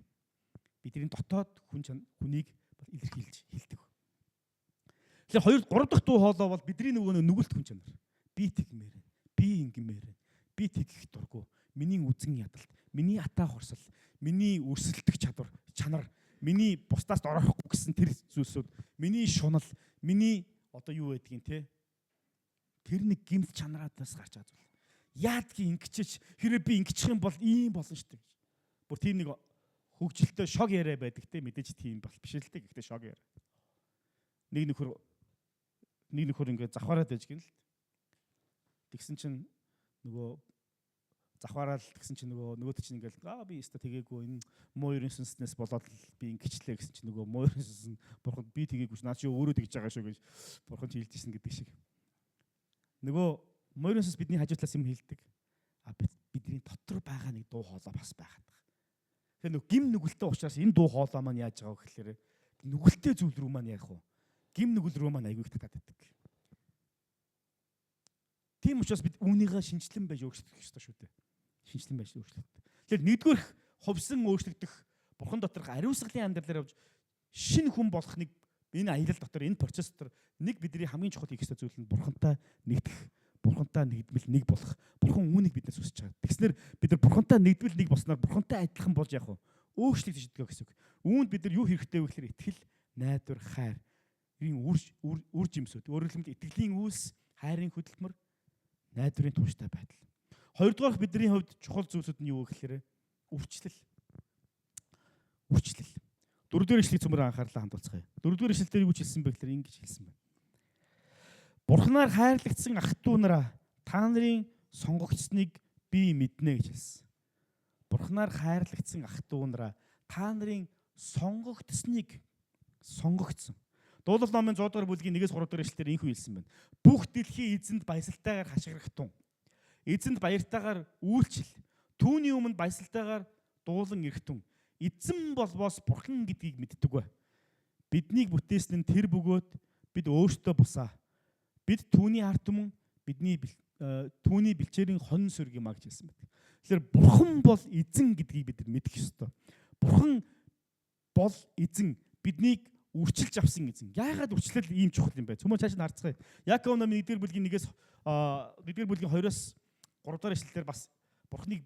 бидний дотоод хүн хүнийг илэрхийлж хэлдэг. Тэгэхээр хоёр гурав дахь дуу хоолой бол бидний нөгөө нүгэлт хүн чанар. Би тэгмээр, би ингэмээр, би тэгэх дургу, миний үзэн ядалт, миний атаа хорсол, миний өрсөлдөх чадвар, чанар, миний бусдаас дорохгүй гэсэн тэр зүйлсүүд, миний шунал, миний одоо юу байдгийг те тэр нэг гэмт чанараас гарч байгаа зүйл. Яадгийг ингэчээч хэрэг би ингэчих юм бол ийм болно шүү дээ. Бүр тийм нэг хөгжилтэй шог яриа байдаг те, мэдээж тийм бол биш л те, гэхдээ шог яриа. Нэг нөхөр ингээд завхаараад байж гин л. Тэгсэн чинь нөгөө завхаараад тэгсэн чинь нөгөөд чинь ингээл аа би өстө тэгээгүй энэ муу ерэн сүнснээс болоод би ингэчлээ гэсэн чинь нөгөө муу ерэн сүнс нь бурханд би тэгээгүй ш наа чи өөрөө тэгж байгаа шүү гэж бурхан чи хэлж ирсэн гэдэг шиг. Нөгөө муу ерэн сүнс бидний хажуу талаас юм хэлдэг. А бидний дотор байгаа нэг дуу хоолой бас байхад байгаа. Тэгэхээр нөгөө гим нүгэлтэй учраас энэ дуу хоолой маань яаж байгаа вэ гэхээр нүгэлтэй зүйл рүү маань яах вэ? Гим нүгэл рүү маань айгүй их татаад байдаг. Тийм учраас бид үүнийгээ шинчлэн байж өөрчлөх ёстой шүү дээ. Шинчлэн байж өөрчлөгдөх. Тэгэхээр нэгдүгээрх хувьсан өөрчлөгдөх бурхан доторх ариусгалын амьдралаар явж шинэ хүн болох нэг энэ аялал дотор, энэ процесс дотор нэг бидний хамгийн чухал хийх ёстой зүйл нь бурхантай нэгдэх, бурхантай нэгдмэл нэг болох. Бурхан үүнийг биднээс хүсэж байгаа. Тэгснээр бид нар бурхантай нэгдмэл нэг болсноор бурхантай адилхан болж явах уу? Өөрчлөгдөж идэх гэсэн үг. Үүнд бид нар юу хэрэгтэй вэ гэхээр итгэл, найдвар, хайр. Энэ үр жимсүүд. Өөрөөр хэлбэл итгэлийн үйлс, хайрын хөдөлмөр, найдварын тууштай байдал. Хоёрдугаарх бидний хувьд чухал зүйлсүүд нь юу вэ гэхээр үрчлэл. Үрчлэл. Дөрөвдүгээр ишлэгийг цөмөр анхаарлаа хандуулцгаая. Дөрөвдүгээр ишлэл дээр юу гэж хэлсэн бэ гэхээр ингэж хэлсэн байна. Бурханаар хайрлагдсан ах トゥ нараа та нарын сонгогдсныг би мэднэ гэж хэлсэн. Бурханаар хайрлагдсан ах トゥ нараа та нарын сонгогдсныг сонгогдсон. Дуулал номын 100 дугаар бүлгийн 1-ээс 3 дугаар ишлэлээр инхүү хэлсэн байна. Бүх дэлхийн эзэнд баясалтайгаар хашгирахтун. Эзэнд баяртайгаар үйлчил. Түүний өмнө баясалтайгаар дуулан ирэхтун. Эзэн болбоос бурхан гэдгийг мэддэг бай. Биднийг бүтээсэн нь тэр бөгөөд бид өөртөө бусаа. Бид түүний ард түмэн, бидний түүний бэлчээрийн хонь сүрэг юм а гэж хэлсэн байдаг. Тэгэхээр бурхан бол эзэн гэдгийг бид мэдэх ёстой. Бурхан бол эзэн, биднийг үрчилж авсан эзэн. Яагаад үрчлэл ийм чухал юм бэ? Цөмөө цааш нь харцгаая. Яков номын 1-р бүлгийн 1-ээс 1-р бүлгийн 2-оос 3 дугаар ишлэлээр бас бурханыг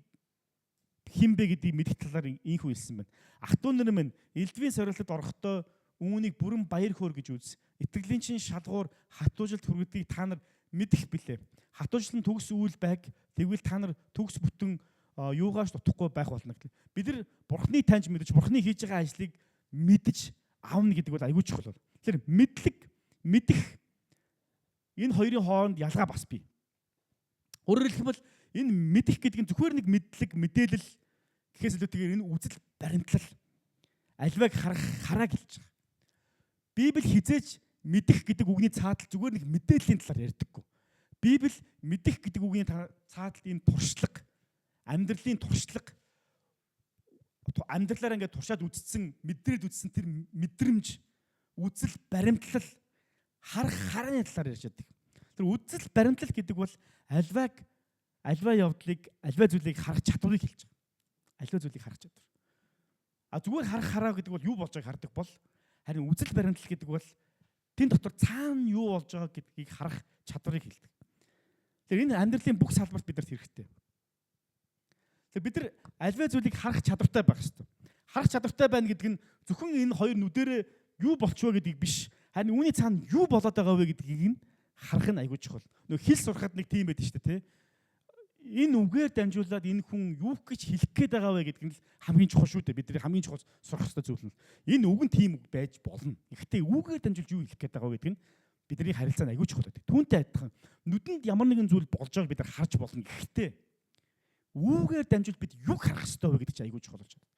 хэн бэ гэдгийг мэдэх талаар инхүү хэлсэн байна. Ах トゥ нар минь элдвийн сорилтод орохдоо үүнийг бүрэн баяр хөөр гэж үз. Итгэлийн чинь шалгуур хатуужилт хүргэдгийг та нар мэдэх билээ. Хатуужил нь төгс үйл байг. Тэгвэл та нар төгс бүтэн юугаас дутахгүй байх болно гэхэл. Бид нар Бурхныг таньж мэдэж, Бурхны хийж байгаа ажлыг мэдэж авна гэдэг бол аюул чухал бол. Тэгэхээр мэдлэг, мэдэх энэ хоёрын хооронд ялгаа бас бий. Өөрөөр хэлбэл энэ мэдэх гэдэг нь зөвхөн нэг мэдлэг, мэдээлэл гэхээс илүүтэйгээр энэ үзэл баримтлал, альваг харах харааг хэлж байгаа. Библи хизээч мэдэх гэдэг үгний цаатал зүгээр нэг мэдээллийн талаар ярьдаггүй. Библи мэдэх гэдэг үгний цаатал ийм туршлага, амьдралын туршлага, амьдралаараа ингээд туршаад үзсэн, мэдрээд үзсэн тэр мэдрэмж, үзэл баримтлал, харах харааны талаар ярьж байдаг. Тэр үзэл баримтлал гэдэг бол альваг альва явдлыг, альва зүйлийг харах чадварыг хэлж байгаа. Альва зүйлийг харах чадвар. А зүгээр харах хараа гэдэг бол юу болж байгааг хардаг бол, харин үзэл баримтлал гэдэг бол тэн дотор цаана юу болж байгаа гэдгийг харах чадварыг хэлдэг. Тэгэхээр энэ амьдралын бүх салбарт бидэрт хэрэгтэй. Тэгэхээр бид нар альва зүйлийг харах чадвартай байх ёстой. Харах чадвартай байна гэдэг нь зөвхөн энэ хоёр нүдэрээ юу болчихвоо гэдгийг биш, харин үүний цаана юу болоод байгаа вэ гэдгийг нь харах нь айгүй чухал. Нөө хэл сурахад нэг тийм байдаг шүү дээ, тэ. Энэ үгээр дамжуулаад энэ хүн юу гэж хэлэх гээд байгаа вэ гэдг нь л хамгийн чухал шүү дээ. Бидний хамгийн чухал сурах ёстой зүйл нь. Энэ үг нь тийм үг байж болно. Гэхдээ үгээр дамжуулж юу хэлэх гээд байгаа вэ гэдг нь бидний харилцаанд айгүй чухал байдаг. Түүнтэй адилхан нүдэнд ямар нэгэн зүйл болж байгааг бид нар харж болно. Гэхдээ үүгээр дамжуулж бид юг харах ёстой вэ гэдэг чинь айгүй чухал болж байна.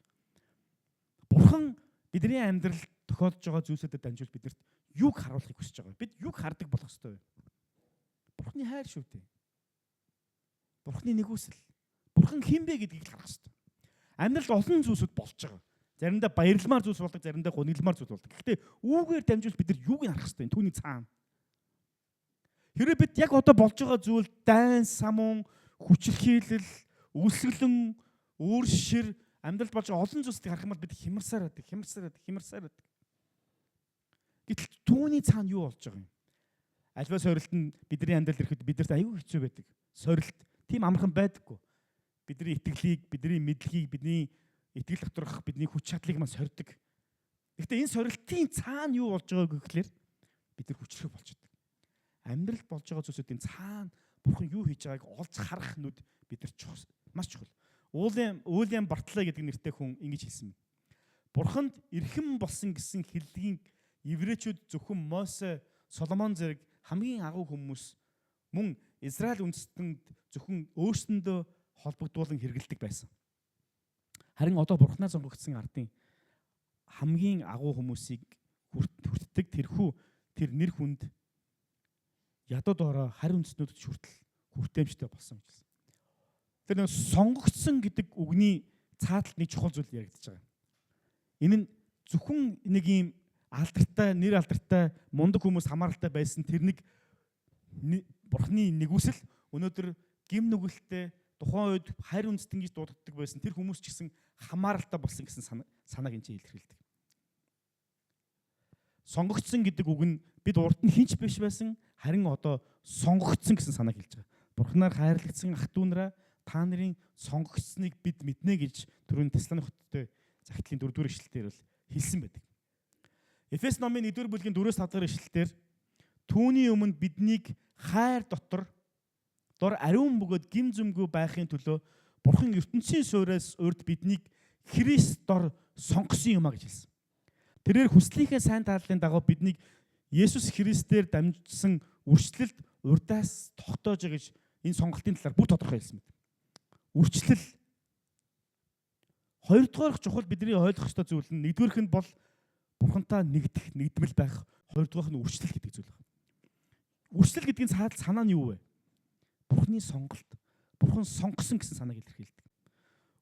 Бурхан бидний амьдрал тохиолдож байгаа зүйлсүүдэд дамжуулж биднэрт юг харуулахыг хүсэж байгаа. Бид юг хардаг болох ёстой вэ? Бурханы хайр шүү дээ. Бурхны нэгүсэл. Бурхан хэн бэ гэдгийг л харах ёстой. Амьдралд олон зүйлсүүд болж байгаа. Заримдаа баярламаар зүйлс болдог, заримдаа гунигламаар зүйлс болдог. Гэхдээ үүгээр дамжуулж бид нар юуг нь харах ёстой вэ? Түүний цаана. Хэрвээ бид яг одоо болж байгаа зүйл дайн, самун, хүчирхийлэл, өлсгөлөн, өөршир амьдралд болж байгаа олон зүйлсийг харах юм бол бид хямарсаар байдаг, хямарсаар байдаг, хямарсаар байдаг. Гэтэл түүний цаана юу болж байгаа юм? Альва сорилт нь бидний амьдрал ирэхэд бидэрт аюул хэцүү байдаг. Сорилт тийм амархан байдаггүй. Бидний итгэлийг, бидний мэдлэгийг, бидний итгэл доторх бидний хүч чадлыг маань сордог. Гэхдээ энэ сорилтын цаана юу болж байгааг гэхлээр бид нар хүчрэх болж байдаг. Амьдралд болж байгаа зүйлсүүдийн цаана Бурхан юу хийж байгааг олж харах нүд бидэрт чухал, маш чухал. Уильям Бартле гэдэг нэртэй хүн ингэж хэлсэн. Бурханд эрхэм болсон гэсэн хэллэгийн еврейчүүд зөвхөн Мосе, Соломон зэрэг хамгийн агуу хүмүүс мөн Израиль үндэстэнд зөвхөн өөрсөндөө холбогдуулан хэрэгэлдэг байсан. Харин одоо Бурханаа сонгогдсон ардын хамгийн агуу хүмүүсийг хүртдэг тэрхүү тэр нэр хүнд ядуу доороо харь үндэстнүүдэд хүртэл хүртээмжтэй болсон гэж хэлсэн. Тэр нэг сонгогдсон гэдэг үгний цааталт нэг чухал зүйл яригдаж байгаа. Энэ нь зөвхөн нэг юм алдартай, нэр алдартай, мундаг хүмүүс хамааралтай байсан тэр нэг Бурхны нэгүсэл өнөөдөр гим нүгэлтэй тухайн үед харь үндэстэн гэж дуудагддаг байсан тэр хүмүүс ч гэсэн хамааралтай болсон гэсэн санааг энэ чинь илэрхийлдэг. Сонгогдсон гэдэг үг нь бид урд нь хинч биш байсан, харин одоо сонгогдсон гэсэн санааг хэлж байгаа. Бурхнаар хайрлагдсан ах дүү нараа, та нарын сонгогдсныг бид мэднэ гэж түрүүний Тесланы хоттой захидлын 4-р ишлэлээр бол хэлсэн байдаг. Эфес номын 1-р бүлгийн 4-5 дахь ишлэлээр түүний өмнө биднийг хайр дотор дор ариун бөгөөд гим зүмгүй байхын төлөө Бурхан ертөнцийн сууриас урд биднийг Христ дор сонгосон юм а гэж хэлсэн. Тэрээр хүслийнхээ сайн тааллын дагуу биднийг Есүс Христээр дамжсан үрчлэлд урдаас тогтоож байгаа гэж энэ сонголтын талаар бүр тодорхой хэлсэн мэт. Үрчлэл. Хоёрдугаар чухал бидний ойлгох ёстой зүйл нь нэгдүгээрх нь бол Бурхантай нэгдэх, нэгдмэл байх. Хоёрдугаарх нь үрчлэл гэдэг зүйл байна. Үрчлэл гэдгийн цаад санаа нь юу вэ? Бурхны сонголт. Бурхан сонгосон гэсэн санааг илэрхийлдэг.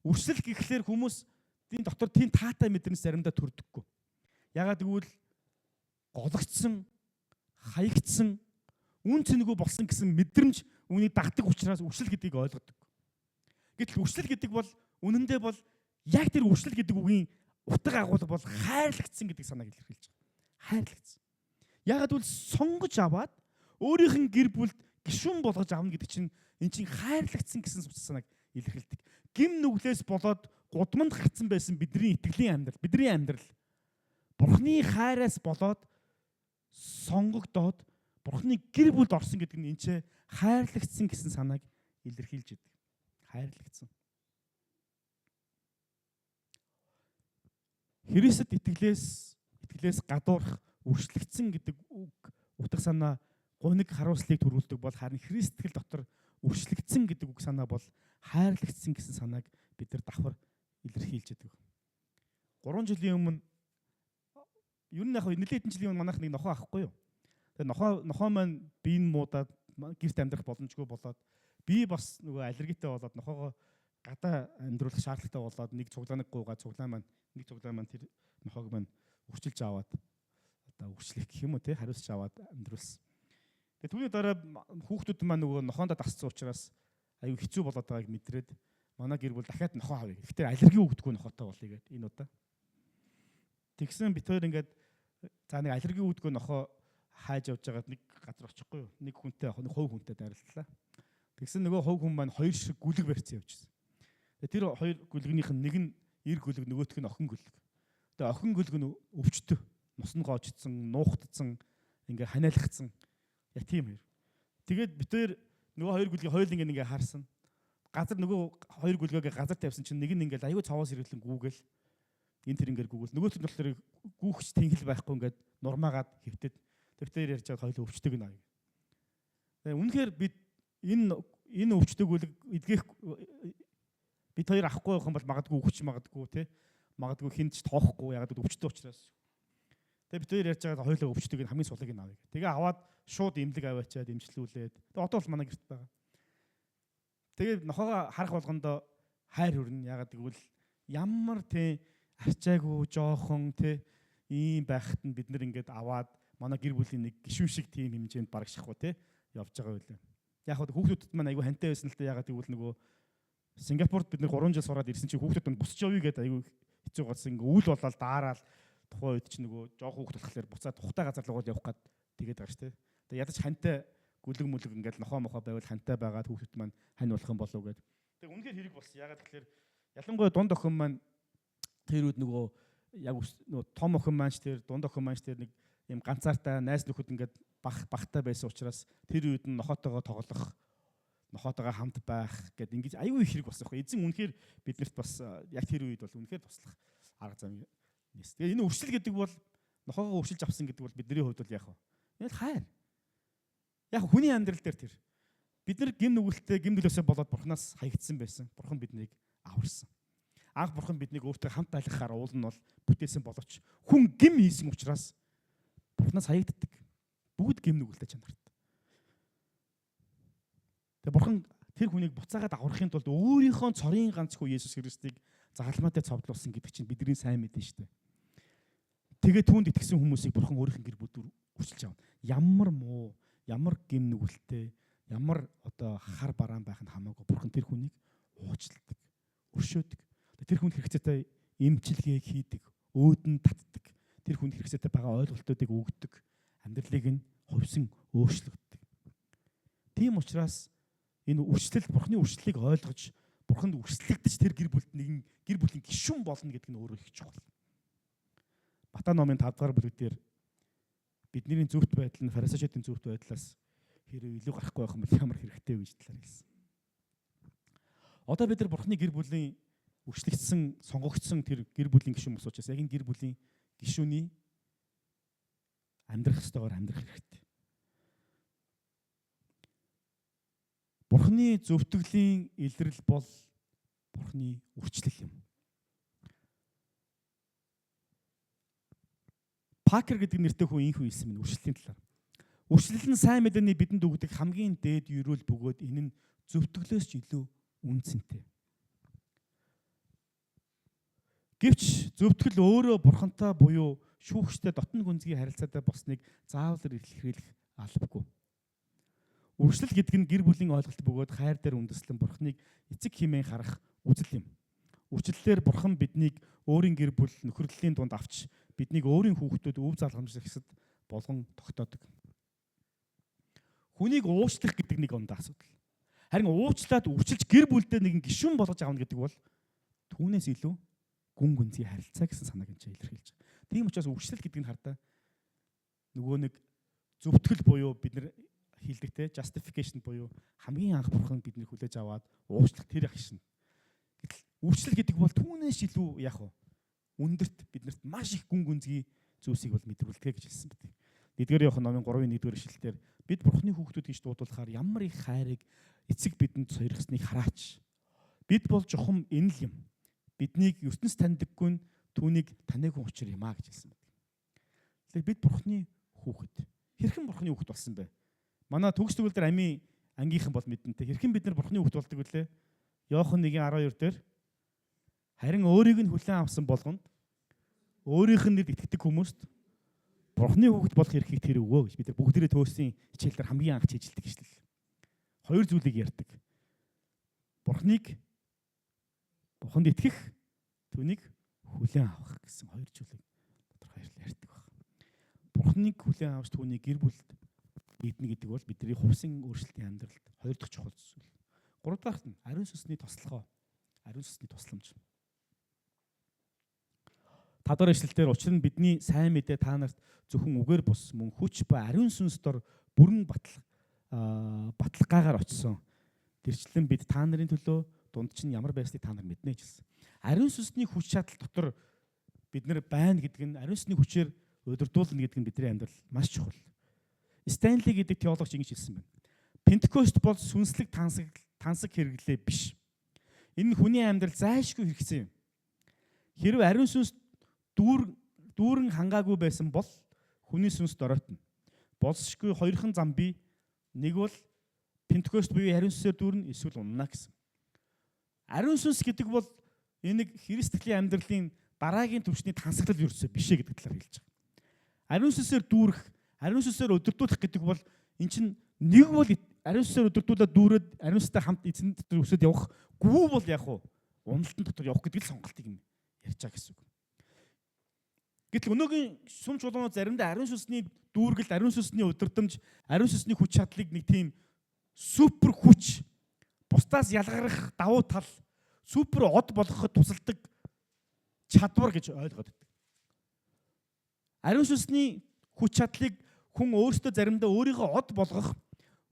Үрчлэл гэхлээр хүмүүсийн дотор тийм таатай мэдрэмж заримдаа төрдөггүй. Ягаад гэвэл гологдсон, хаягдсан, үн цэнэгүй болсон гэсэн мэдрэмж үүнийг дагдаг учраас үрчлэл гэдгийг ойлгодог. Гэтэл үрчлэл гэдэг бол үнэндээ бол яг тэр үрчлэл гэдэг үгийн утга агуулга бол хайрлагдсан гэдэг санааг илэрхийлж байгаа. Хайрлагдсан. Ягаад гэвэл сонгож аваад өөрийнх нь гэр бүлд гишүүн болгож авна гэдэг чинь эн чинь хайрлагдсан гэсэн санааг илэрхийлдэг. Гим нүглээс болоод гудамд гарцсан байсан бидний итгэлийн амьдрал, бидний амьдрал Бурхны хайраас болоод сонгогдоод Бурхны гэр бүлд орсон гэдэг нь энэ ч хайрлагдсан гэсэн санааг илэрхийлж байдаг. Хайрлагдсан. Христэд итгэлээс гадуурх үрчлэгдсэн гэдэг үг утга санаа гуниг харуулслыг төрүүлдэг бол харин Христ итгэл дотор үрчлэгдсэн гэдэг үг санаа бол хайрлагдсан гэсэн санааг бид нар давхар илэрхийлж байдаг. 3 жилийн өмнө ер нь яг нэлээд хэдэн жилийн өмнө манайх нэг нохоо авахгүй юу. Тэгээ нохоо маань биеийн муудаад гэрт амьдрах боломжгүй болоод би бас нөгөө аллергитэй болоод нохоогоо гадаа амьдруулах шаардлагатай болоод нэг цуглааныг гуйгаа цуглаан маань нэг цуглаан маань тэр нохоог маань өрчилж аваад одоо өрчлөх гэх юм уу те хариуцж аваад амьдруулсан. Тэгээ түүний дараа хүүхдүүд маань нөгөө нохоондоо дасцсан учраас аюу хэцүү болоод байгааг мэдрээд манай гэр бүл дахиад нохоо авъя. Гэхдээ аллерги өгдөггүй нохоотой болъё гэд энэ удаа. Тэгсэн бид хоёр ингээд за нэг аллерги өгдөггүй нохоо хайж явж байгаад нэг газар очихгүй юу? Нэг хүнтэй нэг хувь хүнтэй дайрлалаа. Тэгсэн нөгөө хувь хүн маань хоёр шиг гүлэг барьсан явж байсан. Тэгээ тэр хоёр гүлгнийх нь нэг нь эр гүлэг, нөгөөх нь охин гүлэг. Тэгээ охин гүлэг нь өвчтөө, нус нь гоожцсон, нуухдсан, ингээ ханиалгацсан. Яг тийм хоёр. Тэгээд бид хоёр нөгөө хоёр гүлгийг хоёуланг ингээ харсан. Газар нөгөө хоёр гүлгээгээ газар тавьсан чинь нэг нь ингээл аюу цаваас ирэглэн гүүгэл энэ тэр ингээл гүүгэл нөгөөх нь болохоор гүүхч тэнгэл байхгүй ингээд нурмаагаад хэвтэд. Тэр ярьж байгаа хоёул өвчтөг нь аяа. Тэгээ үнэхээр бид энэ өвчтөг гүлэг эдгэх бид хоёр авахгүй байх юм бол магадгүй өвч магадгүй те магадгүй хинт ч тоохгүй ягаад гэвэл өвчтөй учраас. Тэгээ бид хоёр ярьж байгаа хоёулаа өвчтөг нь хамгийн сулыг нь авъя. Тэгээ аваад шууд эмнэлэг аваачаад эмчлүүлээд. Тэгээ одоо бол манай гэрт байгаа. Тэгээ нохоогоо харах болгондоо хайр хүрнэ. Ягаад гэвэл ямар те арчаагүй жоохон те ийм байхад нь бид нар ингээд аваад манай гэр бүлийн нэг гишүүн шиг тийм хэмжээнд барагшихгүй те явж байгаа байлаа. Яг хөө хүүхдүүдэд маань айгүй хантай байсан л та ягаад гэвэл нөгөө Сингапурт бид нар 3 жил сураад ирсэн чинь хүүхдүүд нь бусч явъя гэдээ айгүй хэцүү болсон. Ингээ үйл болоод daarаал тухайн үед чинь нөгөө жоох хүүхд болохоор буцаад тухтай газар руу явах гад тэгээд байгаа шүү дээ. Тэгээ ядаж хантай гүлэг мүлэг ингээл нохоо мохоо байвал хантай байгаад хүүхдүүд маань хань болох юм болов гэд. Тэгээ үнэхээр хэрэг болсон. Ягаад гэхээр ялангуяа дунд охин маань тэр үед нөгөө яг нөгөө том охин маань ч тэр дунд охин маань ч тэр нэг юм ганцаартай найз нөхөд ингээд бах бахтай байсан учраас тэр үед нь нохоотойгоо тоглох нохоотойгоо хамт байх гэд ингэж аюу их хэрэг болсон байхгүй. Эзэн үнэхээр биднэрт бас яг тэр үед бол үнэхээр туслах арга зам нэс. Тэгээ энэ өршил гэдэг бол нохоогоо өршилж авсан гэдэг бол бидний хувьд бол яг вэ? Энэ л хайр. Яг хүний амьдрал дээр тэр бид нар гим нүгэлтэй гим нүглээсээ болоод бурхнаас хаягдсан байсан. Бурхан биднийг аварсан. Анх бурхан биднийг өөртөө хамт айлгахаар уул нь бол бүтээсэн боловч хүн гим хийсэн учраас бурхнаас хаягддаг. Бүгд гим нүгэлтэй чанарт. Тэгээ бурхан тэр хүнийг буцаагаад аврахын тулд өөрийнхөө цорын ганц хүү Есүс Христийг загалмаатай цовдлуулсан гэдэг чинь бидний сайн мэдэн шүү дээ. Тэгээ түүнд итгэсэн хүмүүсийг бурхан өөрийнх нь гэр бүлд өрчилж авна. Ямар муу, ямар гим нүгэлтэй, ямар одоо хар бараан байх нь хамаагүй бурхан тэр хүнийг уучладаг, өршөөдөг. Тэр хүнд хэрэгцээтэй эмчилгээг хийдэг, өөдөн татдаг. Тэр хүнд хэрэгцээтэй байгаа ойлголтуудыг өгдөг. Амьдралыг нь хувьсан өөрчлөгддөг. Тийм учраас энэ үрчлэл бурхны үрчлэлийг ойлгож бурханд үрчлэгдэж тэр гэр бүлд нэгэн гэр бүлийн гишүүн болно гэдэг нь өөрөө их чухал. Матай номын 5 дугаар бүлэг дээр бидний зөвхт байдал нь фарисеучуудын зөвхт байдлаас хэрэг илүү гарахгүй байх юм бол ямар хэрэгтэй вэ гэж талаар хэлсэн. Одоо бид нар бурхны гэр бүлийн үрчлэгдсэн, сонгогдсон тэр гэр бүлийн гишүүн болсон учраас яг энэ гэр бүлийн гишүүний амьдрах ёстойгоор амьдрах хэрэгтэй. Бурхны зөвтгөлийн илрэл бол Бурхны үрчлэл юм. Пакер гэдэг нэртэй хүн инхүү хэлсэн минь үрчлэлийн талаар. Үрчлэл нь сайн мэдээний бидэнд өгдөг хамгийн дээд ерөөл бөгөөд энэ нь зөвтгөлөөс ч илүү үн цэнтэй. Гэвч зөвтгөл өөрөө бурхантай буюу шүүгчтэй дотн гүнзгий харилцаатай болсныг заавал илэрхийлэх албагүй. Үрчлэл гэдэг нь гэр бүлийн ойлголт бөгөөд хайр дээр үндэслэн бурхныг эцэг хэмээн харах үзэл юм. Үрчлэлээр бурхан биднийг өөрийн гэр бүл нөхөрлөлийн дунд авч биднийг өөрийн хүүхдүүд өв залгамжлагсад болгон тогтоодог. Хүнийг уучлах гэдэг нэг ондоо асуудал. Харин уучлаад үрчилж гэр бүлдээ нэгэн гишүүн болгож авна гэдэг бол түүнээс илүү гүн гүнзгий харилцаа гэсэн санааг энэ илэрхийлж байгаа. Тийм учраас үрчлэл гэдэг нь хардаа нөгөө нэг зөвтгөл буюу бид нар хилдэг те justification буюу хамгийн анх бурхан биднийг хүлээж аваад уучлах тэр агшин. Гэтэл үрчлэл гэдэг бол түүнээс илүү яах вэ? өндөрт биднэрт маш их гүн гүнзгий зүйлсийг бол мэдрүүлдэг гэж хэлсэн байдаг. Нэгдүгээр Иохан номын 3-ын 1-р ишлэлдэр бид Бурхны хүүхдүүд гэж дуудуулахаар ямар их хайрыг эцэг бидэнд сойрхсныг хараач. Бид бол жухам энэ л юм. Биднийг ертөнц таньдаггүй нь түүнийг таниагүй учир юм а гэж хэлсэн байдаг. Тэгэхээр бид Бурхны хүүхэд. Хэрхэн Бурхны хүүхэд болсон бэ? Манай төгс төгөл дээр амийн ангийнхан бол мэдэнтэй. Хэрхэн бид нар Бурхны хүүхэд болдог вүлээ? Иохан 1:12 дээр харин өөрийг нь хүлээн авсан болгонд өөрийнх нь нэрд итгэдэг хүмүүст Бурхны хүүхэд болох эрхийг тэр өгөө гэж бид нар бүгдээрээ төөсийн хичээл дээр хамгийн анх чижилдэг ишлэл. Хоёр зүйлийг ярьдаг. Бурхныг Бурханд итгэх, түүнийг хүлээн авах гэсэн хоёр зүйлийг тодорхой ярьдаг баг. Бурхныг хүлээн авч түүнийг гэр бүлд нэгдэнэ гэдэг бол бидний хувьсын өөрчлөлтийн амьдралд хоёр дахь чухал зүйл. Гурав дахь нь ариун сүнсний тослогоо, ариун сүнсний тусламж. Тавдугаар ишлэлдэр учир нь бидний сайн мэдээ та нарт зөвхөн үгээр бус мөн хүч ба ариун сүнс дор бүрэн баталгаагаар очсон. Тэрчлэн бид та нарын төлөө дунд чинь ямар байсныг та нар мэднэ гэж хэлсэн. Ариун сүнсний хүч чадал дотор бид нар байна гэдэг нь ариун сүнсний хүчээр удирдуулна гэдэг нь бидний амьдрал маш чухал. Стэнли гэдэг теологч ингэж хэлсэн байна. Пентекост бол сүнслэг тансаг хэрэглээ биш. Энэ нь хүний амьдрал зайлшгүй хэрэгцээ юм. Хэрвээ ариун сүнс дүүрэн хангаагүй байсан бол хүний сүнс доройтно. Болсшгүй хоёрхан зам бий. Нэг бол Пентекост буюу ариун сүнсээр дүүрнэ, эсвэл унана гэсэн. Ариун сүнс гэдэг бол энэ нэг христийн амьдралын дараагийн түвшний тансаглал ерөөсөө биш ээ гэдэг талаар хэлж байгаа. Ариун сүнсээр дүүрэх, ариун сүнсээр удирдуулах гэдэг бол эн чинь нэг бол ариун сүнсээр удирдуулаад дүүрээд ариун сүнстэй хамт эзэн дотор өсөд явах, гүү бол яг уу уналтан дотор явах гэдэг л сонголтыг юм ярьж байгаа гэсэн үг. Гэтэл өнөөгийн сүм чуулганууд заримдаа ариун сүнсний дүүргэл, ариун сүнсний удирдамж, ариун сүнсний хүч чадлыг нэг тийм супер хүч, бусдаас ялгарах давуу тал, супер од болгоход тусалдаг чадвар гэж ойлгоод байдаг. Ариун сүнсний хүч чадлыг хүн өөртөө заримдаа өөрийгөө од болгох,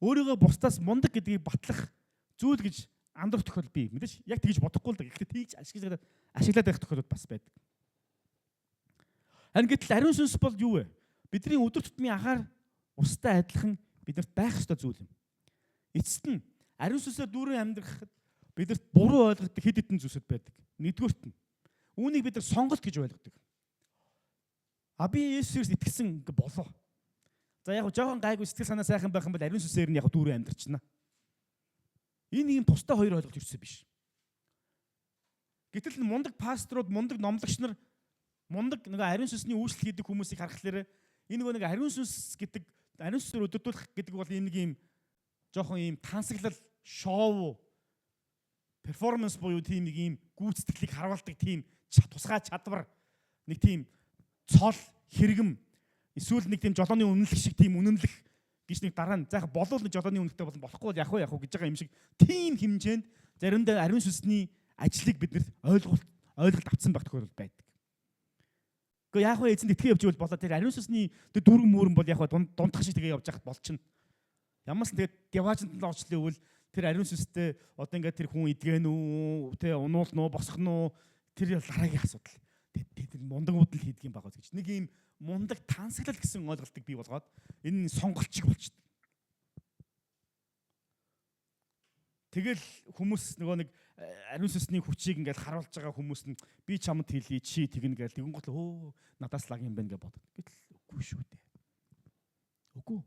өөрийгөө бусдаас мундаг гэдгийг батлах зүйл гэж андрах тохиол бий. Мэдээж яг тэгж бодохгүй л да. Гэхдээ тэгж ашиглаад байх тохиолдол бас байдаг. Харин гэтэл ариун сүнс бол юу вэ? Бидний өдөр тутмын агаар устай адилхан биднэрт байх ёстой зүйл юм. Эцэст нь ариун сүнсээр дүүрэн амьдрахад биднэрт буруу ойлгодог хэд хэдэн зүйлсүүд байдаг. Нэгдүгээрт нь үүнийг бид нар сонголт гэж ойлгодог. А би Есүсээс итгэсэн болоо. За яг жоохон гайгүй сэтгэл санаа сайхан байх юм бол ариун сүнсээр нь яг дүүрэн амьдрчна. Энэ ийм тустай хоёр ойлголт ерөөсөө биш. Гэтэл мундаг пасторууд, мундаг номлогч нар, мундаг нэг ариун сүнсний үйлчлэл хийдэг хүмүүсийг харахаар энэ нөгөө нэг ариун сүнс гэдэг, ариун сүнсээр өдөрдүүлэх гэдэг бол энэ нэг ийм жоохон ийм тансаглал, шоу, перформанс буюу тийм нэг ийм гүйцэтгэлийг харуулдаг тийм тусгай чадвар, нэг тийм цол хэрэгэм, эсвэл нэг тийм жолооны үнэлэх шиг тийм үнэмлэх гэж нэг дараа нь заах болвол нэг жолооны үнэлэхтэй болон болохгүй бол яг уу гэж байгаа юм шиг тийм хэмжээнд заримдаа ариун сүнсний ажлыг бид нэр ойлголт авцсан байх тохиолдол байдаг. Гэхдээ яг вэ эзэнд итгэе явж ивэл болоо тэр ариун сүнсний тэр дүүрэн мөрөн бол яг дундах шиг тэгээ явж байхад болчихно. Ямарс тэгээд деваажинд нь орчлоо ивэл тэр ариун сүнстэй одоо ингээд тэр хүн идгэн үү, тэ унуулна уу, босгоно уу, тэр дараагийн асуудал. Тэр мундагууд л хийдэг юм байгаа гэж. Нэг ийм мундаг тансаглал гэсэн ойлголтыг бий болгоод энэ сонголтчиг болчихдог. Тэгэл хүмүүс нөгөө нэг ариун сүнсний хүчийг ингээд харуулж байгаа хүмүүс нь би чамд хэлье, чи тэгнэ гээл тэгэн гол өө надаас лаг юм байна гэж бодод. Гэтэл үгүй шүү дээ. Үгүй.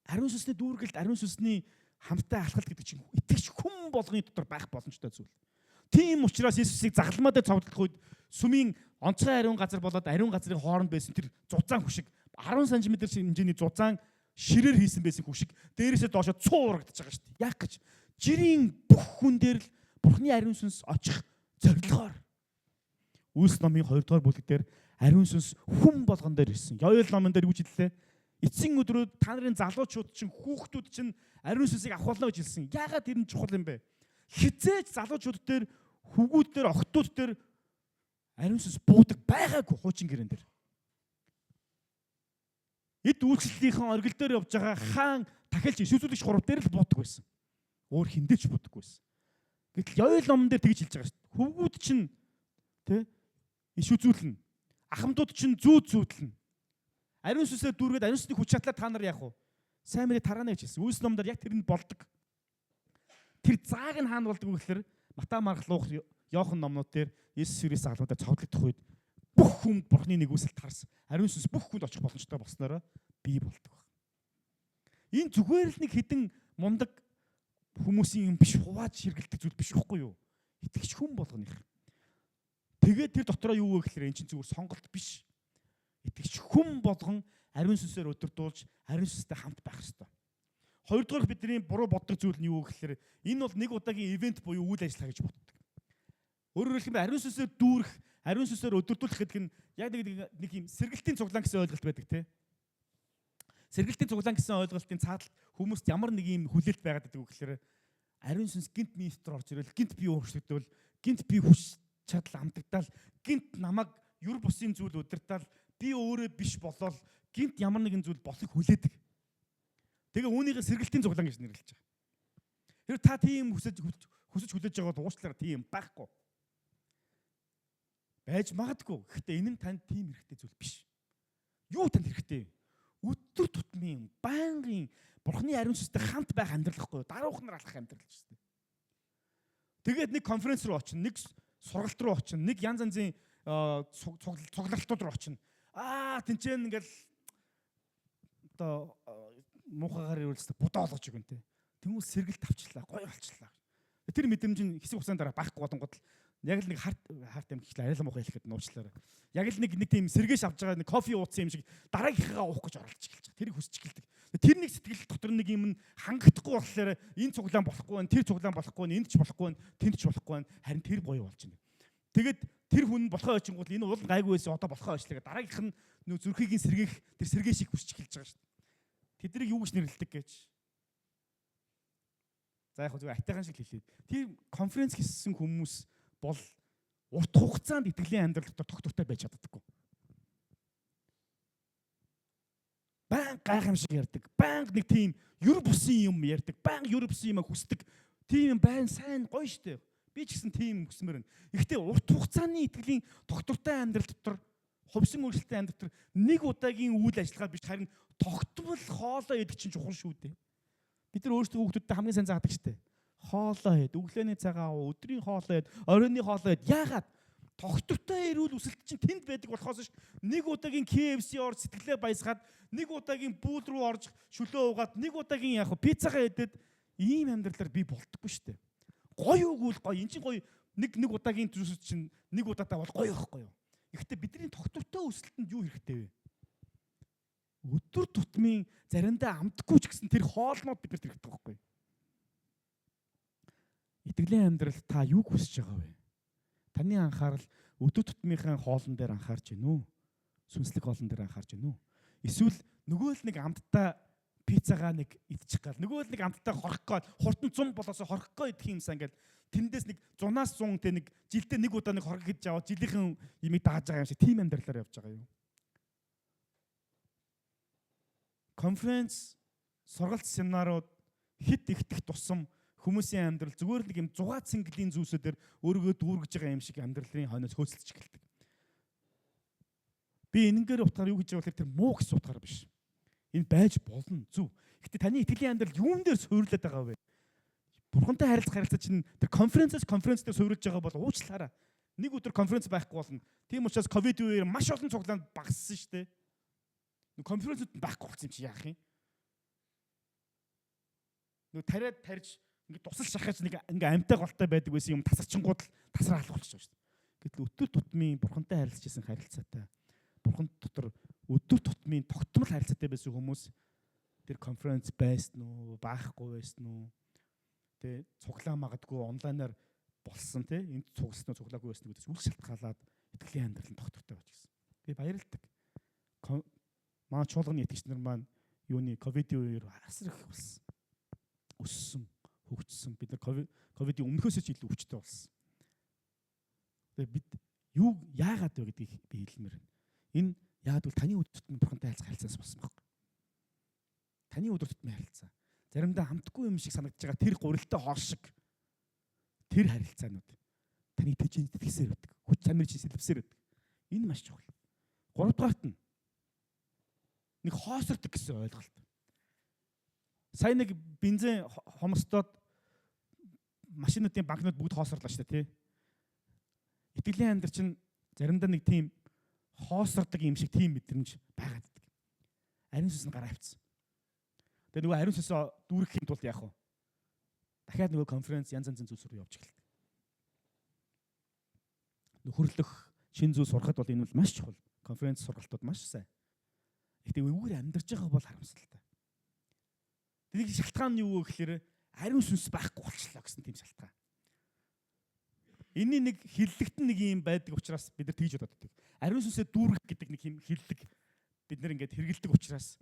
Ариун сүнсний дүүргэлт, ариун сүнсний хамттай алхалт гэдэг чинь итгэгч хүн болгоны дотор байх боломжтой зүйл. Тийм учраас Есүсийг загалмаа дээр цовдлох үед сүмийн онцгой ариун газар болоод ариун газрын хооронд байсан тэр зузаан хүшиг 10 см хэмжээний зузаан ширээр хийсэн байсан хүшиг дээрээсээ доошо цуу урагдаж байгаа шүү дээ. Яг гэж жирийн бүх хүн дээр л Бурхны ариун сүнс очих зорилгоор Үйлс номын 2 дугаар бүлэг дээр ариун сүнс хүн болгон дээр ирсэн. Йоэл номон дээр юу гэж хэллээ? Эцсийн өдрүүд та нарын залуучууд чинь хүүхдүүд чинь ариун сүнсийг авах болно гэж хэлсэн. Яагаад тэр нь чухал юм бэ? Хизээч залуучууд дээр, хүүгүүд дээр, охтууд дээр ариун сүнс буудаг байгаагүй хуучин гэрэн дээр. Эд үйлчлэлийнхэн оргил дээр явж байгаа хаан тахилч ишүүзүүлэгч гурав дээр л буудаг байсан. Өөр хиндэж буудаггүй байсан. Гэтэл Йоэл номон дээр тэгж хэлж байгаа шүү дээ. Хөвгүүд чинь тэ Иш үзүүлнэ. Ахмадууд чинь зүүд зүүдлэнэ. Ариун сүнсээр дүүргээд ариун сүнсний хүч чадлаар та нар яах вэ? Сайн мэдээ тараана гэж хэлсэн. Үйлс номдор яг тэр нь болдог. Тэр зааг нь хаана болдог вэ гэхээр Матай, Марк, Лук, Иохан номнууд дээр Есүс Христ албадаа цовдлогдох үед бүх хүн Бурхны нэгүсэл тарс. Ариун сүнс бүх хүнд очих боломжтой болсноороо бий болдог баг. Энэ зүгээр л нэг хідэн мундаг хүмүүсийн юм биш, хувааж хэрэгэлдэг зүйл биш үхгүй юу? Итгэгч хүн болгоных. Тэгээд тэр дотроо юу вэ гэхээр эн чинь зүгээр сонголт биш. Итгэгч хүн болгон ариун сүнсээр өдөрдуулж ариун сүнстэй хамт байх ёстой. Хоёрдугаар бидний буруу боддог зүйл нь юу гэхээр энэ бол нэг удаагийн ивент буюу үйл ажиллагаа гэж боддог. Өөрөөр хэлбэл ариун сүнсээр дүүрэх, ариун сүнсээр өдөрдүүлэх гэдэг нь яг нэг юм сэргэлтийн цуглаан гэсэн ойлголт байдаг тий. Сэргэлтийн цуглаан гэсэн ойлголтын цаадалт хүмүүст ямар нэг юм хүлээлт байгаад байдаг вэ гэхээр ариун сүнс гинт миний дотор орж ирэл, гинт би өөрчлөгдөөл, гинт би хүч чадал амтагдаал, гинт намайг юр бусын зүйл удирдаал, би өөрөө биш болоод гинт ямар нэгэн зүйл болохыг хүлээдэг. Тэгээ үүнийгээ сэргэлтийн цуглаан гэж нэрлэж байгаа. Тэр та тийм хүсэж хүлээж байгаа бол уучлаарай, тийм байхгүй. Байж магадгүй. Гэхдээ энэ нь танд тийм хэрэгтэй зүйл биш. Юу танд хэрэгтэй вэ? Өдөр тутмын байнгын Бурхны ариун сүнстэй хамт байх амьдрал гэхгүй юу? Даруухнаар алхах амьдрал шүү дээ. Тэгээд нэг конференц руу очино, нэг сургалт руу очино, нэг янз янзын цуглалтууд руу очино. Аа, тэнцэн ингээл одоо муухайгаар ирүүлсэн будаа олгож өгөн тэ. Тэнгүүл сэргэлт авчлаа, гоё болчлаа. Тэр мэдрэмж нь хэсэг хугацаанд дараа байхгүй болонгод л яг л нэг харт юм гэхлээр арай л муухай хэлэхэд нуучлаарай. Яг л нэг тийм сэргээш авч байгаа нэг кофе ууцсан юм шиг дараагийнхаа уух гэж оролдож эхэлж байгаа. Тэрийг хүсэж эхэлдэг. Тэр нэг сэтгэл дотор нэг юм нь хангагдахгүй болохоор энэ цуглаан болохгүй байна, тэр цуглаан болохгүй байна, энд ч болохгүй байна, тэнд ч болохгүй байна. Харин тэр гоё болж байна. Тэгээд тэр хүн болохоо очингууд энэ уул гайгүй байсан одоо болохоо очлаа гэх дараагийнх нь нөө зүрхийг нь сэргээх тэр сэргээшийг хүсэж эхэлж байгаа шүү дээ. Тэднийг юу гэж нэрлэдэг гэж. За яг зүгээр айтайхан шиг хэлээд. Тийм конференц хийсэн хүмүүс бол урт хугацаанд итгэлийн амьдрал дотор тогтвортой байж чаддаггүй. Баян гайхамшиг ярьдаг. Баян нэг тийм юр бусын юм ярьдаг. Баян юр бусын юм хүсдэг. Тийм юм байна сайн гоё штэ. Би ч гэсэн тийм хүсмээр байна. Гэхдээ урт хугацааны итгэлийн тогтвортой амьдрал дотор хувьсан өөрчлөлттэй амьдрал дотор нэг удаагийн үйл ажиллагаа биш харин тогтмол хоолоо идэх чинь чухал шүү дээ. Бид нар өөрсдөө хүүхдүүдтэй хамгийн сайн заадаг штэ. Хоолоо хэд, өглөөний цагаан уу, өдрийн хоолоо хэд, оройны хоолоо хэд. Яагаад? Тогтвортой эрүүл өсөлт чинь тэнд байдаг болохоос ш нэг удаагийн KFC орж сэтгэлээ баясгаад, нэг удаагийн бүүл рүү орж шүлөө уугаад, нэг удаагийн яг пиццагаа идээд ийм амьдралаар би болдоггүй штэ. Гоё үгүй л гоё. Эн чинь гоё нэг удаагийн зүйлс чинь нэг удаадаа бол гоё байхгүй юу? Гэхдээ бидний тогтвортой өсөлтөнд юу хэрэгтэй вэ? Өдөр тутмын заримдаа амтгүй ч гэсэн тэр хоолнууд бидэрт хэрэгтэй байхгүй юу? Итгэлийн амьдралд та юг хүсэж байгаа вэ? Таны анхаарал өдөр тутмынхаа хоолн дээр анхаарч байна уу? Сүнслэг хоолн дээр анхаарч байна уу? Эсвэл нөгөө л нэг амттай пиццагаа нэг идчих гал, нөгөө л нэг амттай хорох гол, хурдан 100 болоосоо хорох гоо идэх юмсан гэл тэндээс нэг 100-аас 100 тэ нэг жилдээ нэг удаа нэг хорог гэж аваад жилийнхэн имийг дааж байгаа юм шиг тийм амьдралаар явж байгаа юм. Конференц, сургалт семинарууд хит ихтэх тусам хүмүүсийн амьдрал зүгээр нэг юм зугаа цэнгэлийн зүйлсүүдээр өөрийгөө дүүргэж байгаа юм шиг амьдралын хойноос хөөцөлдөж эхэлдэг. Би энэнгээр утгаар юу гэж байгаа вэ? Тэр муу гэсэн утгаар биш. Энэ байж болно зөв. Гэтэ таны итгэлийн амьдрал юун дээр суйрлаад байгаа вэ? Бурхантай харилцах харилцаа чинь тэр конференцээс конференц дээр суйрлаж байгаа бол уучлаарай. Нэг өдөр конференц байхгүй болно. Тийм учраас ковид үеэр маш олон цуглаанд багассан шүү дээ. Конференцүүд байхгүй болсон юм чи яах юм? Нөө тариад тарьж ингээд тусал шахаж нэг ингээ амьтай голтой байдаг байсан юм тасарчингууд л тасраа алга болчихж байгаа шүү дээ. Гэтэл өдөр тутмын бурхантай харилцаж исэн харилцаатай бурхан дотор өдөр тутмын тогтмол харилцаатай байсан хүмүүс тэр конференц байсан уу, байхгүй байсан уу? Тэ цуглаа магадгүй онлайнаар болсон тэ энд цугласан уу, цуглаагүй байсан гэдэгс үл шалтгаалаад итгэлийн амьдрал нь тогтвортой байж гисэн. Би баярлалдаг. Манай чуулганы итгэгч нар маань юуны ковидын үеэр асар их болсон. Өссөн, хөгжсөн. Бид нар ковидын өмнөхөөс ч илүү хүчтэй болсон. Тэгээ бид юу яагаад вэ гэдгийг би хэлмээр байна. Энэ яагаад гэвэл таны өдөр тутмын бурхантай харилцах харилцаас болсон байхгүй. Таны өдөр тутмын харилцаа. Заримдаа амтгүй юм шиг санагдаж байгаа тэр гурилтай хоол шиг тэр харилцаанууд таны тэжээнд тэтгэсээр байдаг. Хүч чанар чинь сэлвсээр байдаг. Энэ маш чухал. Гуравдугаарт нь нэг хоосордог гэсэн ойлголт. Сая нэг бензин хомсдоод машинуудын банкнууд бүгд хоосорлоо шүү дээ, тий. Итгэлийн амьдрал чинь заримдаа нэг тийм хоосордог юм шиг тийм мэдрэмж байгаад байдаг. Ариун сүнс нь гараа авчихсан. Тэгээ нөгөө ариун сүнсээ дүүргэхийн тулд яах вэ? Дахиад нөгөө конференц янз янзын зүйлс рүү явж эхэлдэг. Нөхөрлөх, шин зүйл сурахад бол энэ бол маш чухал. Конференц сургалтууд маш сайн. Гэхдээ үүгээр амьдарч байгаа бол харамсалтай. Тэрийг шалтгаан нь юу вэ гэхээр ариун сүнс байхгүй болчлоо гэсэн тийм шалтгаан. Энэний нэг хиллэгт нэг юм байдаг учраас бид нар тэгж бодоод байдаг. Ариун сүнсээ дүүргэх гэдэг нэг юм хиллэг бид нар ингээд хэрэгэлдэг учраас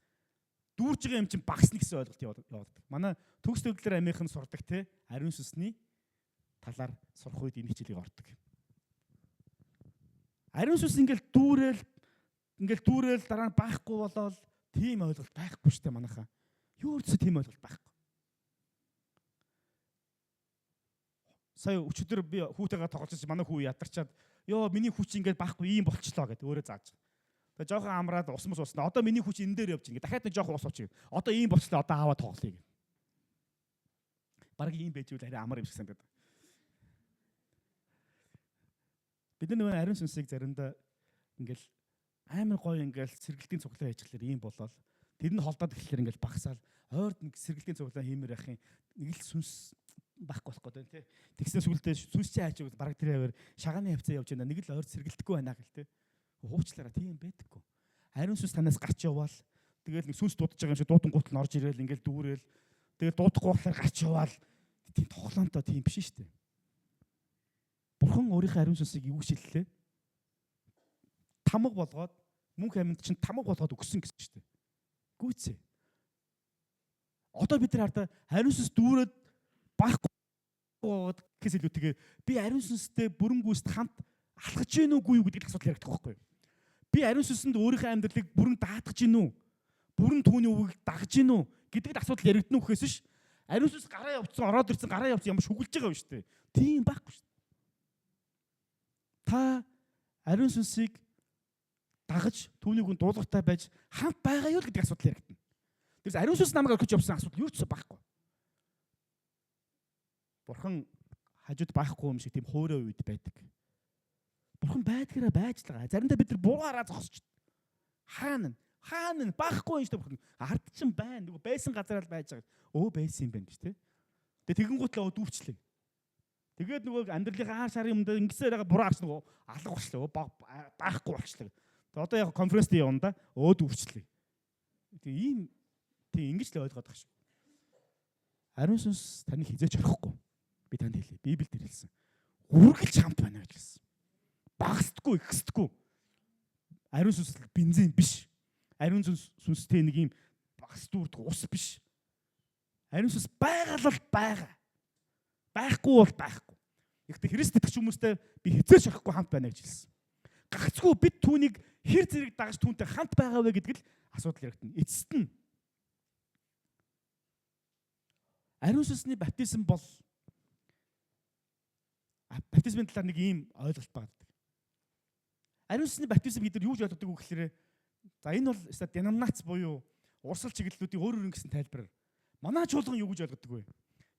дүүрж байгаа юм чинь багасна гэсэн ойлголт яваад. Манай төгс төвлөр амийнхан сурдаг те ариун сүнсний талаар сурах үед энэ хичээлийг ордог. Ариун сүнс ингээл дүүрэл дараа нь байхгүй болоод тийм ойлголт байхгүй штэ манайхаа. Юу ч тийм ойлголт байхгүй. Сая өчигдөр би хүүтэйгээ тоглож байсан, манай хүү ядарчаад ёо миний хүү чи ингээд байхгүй ийм болчлоо гэд өөрөө зааж. Тэгээ жоохон амраад ус мус уснаа. Одоо миний хүү чи энэ дээр явж ингээд дахиад нэг жоохон ус уучих. Одоо ийм болчлоо, одоо аваа тоглоё гэд. Бараг ийм байж үл арай амар юм шиг санагдаад. Бид нар нөгөө ариун сүнсийг заримдаа ингээл амар гоё ингээл сэргэлтийн цуглаа хийж эхлэхээр ийм болоод тэр нь холдоод эхлэхээр ингээл багасаал ойрд нэг сэргэлтийн цуглаа хиймээр байх юм нэг л сүнс байхгүй болох гэдэг тий. Тэгсэн сүлдээ сүнс чи хайж бараг тэр аваар шагааны хавцаа явж байна. Нэг л ойрд сэргэлтэхгүй байна гэл тий. Хуучлаараа тийм байдаггүй. Ариун сүнс танаас гарч яваал тэгэл нэг сүнс дуудаж байгаа юм шиг дуудангуут нь орж ирээл ингээл дүүрэл тэгэл дуудахгүй болохоор гарч яваал тийм тоглоомтой тийм биш шүү дээ. Бурхан өөрийнхөө ариун сүнсийг юу шиллээ? Тамга болгоод мөнх амьд чинь тамга болгоод өгсөн гэсэн шүү дээ. Гүйцээ. Одоо бид нар хардаа ариун сүнс дүүрээд байхгүй гэхээс илүүтэйгээр би ариун сүнстэй бүрэн гүйцэд хамт алхаж гин үгүй юу гэдэг асуудал яригдах байхгүй юу? Би ариун сүнсэнд өөрийнхөө амьдралыг бүрэн даатгаж гин үү? Бүрэн түүний үгийг дагаж гин үү гэдэг асуудал яригдана уу гэхээс ш ариун сүнс гараа явцсан, ороод ирсэн, гараа явцсан ямар шүглэж байгаа юм шүү дээ. Тийм байхгүй шүү дээ. Та ариун сүнсийг дагаж түүнийг хүн дуулууртай байж хамт байгаа юу гэдэг асуудал яригдана. Тэрс ариун сүнс намайг орхиж явсан асуудал юу ч байхгүй. Бурхан хажууд байхгүй юм шиг тийм хуурай үед байдаг. Бурхан байдгаараа байж л байгаа. Заримдаа бид нар буруугаараа зогсож. Хаана нь байхгүй юм шүү дээ бурхан. Ард чинь байна. Нөгөө байсан газараа л байж байгаа. Өө байсан юм байна гэж тэ. Тэгээ тэгэнгүүтлээ дүүрчлээ. Тэгээд нөгөө амьдралынхаа хаар шарын юмдаа ингэсээр байгаа буруу арч нөгөө алга болчлаа. Байхгүй болчлаа. Тэгээ одоо яг конференцд явна да. Өө дүүрчлээ. Тэгээ ийм тийм ингэж л ойлгоод байгаа шүү. Ариун сүнс таны хизээч орхихгүй. Би танд хэлье. Библиэд хэлсэн. Үргэлж хамт байна гэж хэлсэн. Багасдаггүй, ихсдэггүй. Ариун сүнс бензин биш. Ариун сүнстэй нэг ийм багас дүүрдэг ус биш. Ариун сүнс байгаа л байгаа. Байхгүй бол байхгүй. Гэхдээ Христ итгэгч хүмүүстэй би хизээч орхихгүй хамт байна гэж хэлсэн. Гагцгүй бид түүнийг хэр зэрэг дагаж түүнтэй хамт байгаа вэ гэдэг л асуудал яригдана. Эцэст нь ариун сүнсний баптизм бол баптизмын талаар нэг ийм ойлголт байдаг. Ариун сүнсний баптизм гэдэг нь юу гэж ойлгодог вэ гэхээр за энэ бол деноминац буюу урсгал чиглэлүүдийн өөр өөр гэсэн тайлбар. Манай чуулган юу гэж ойлгодог вэ?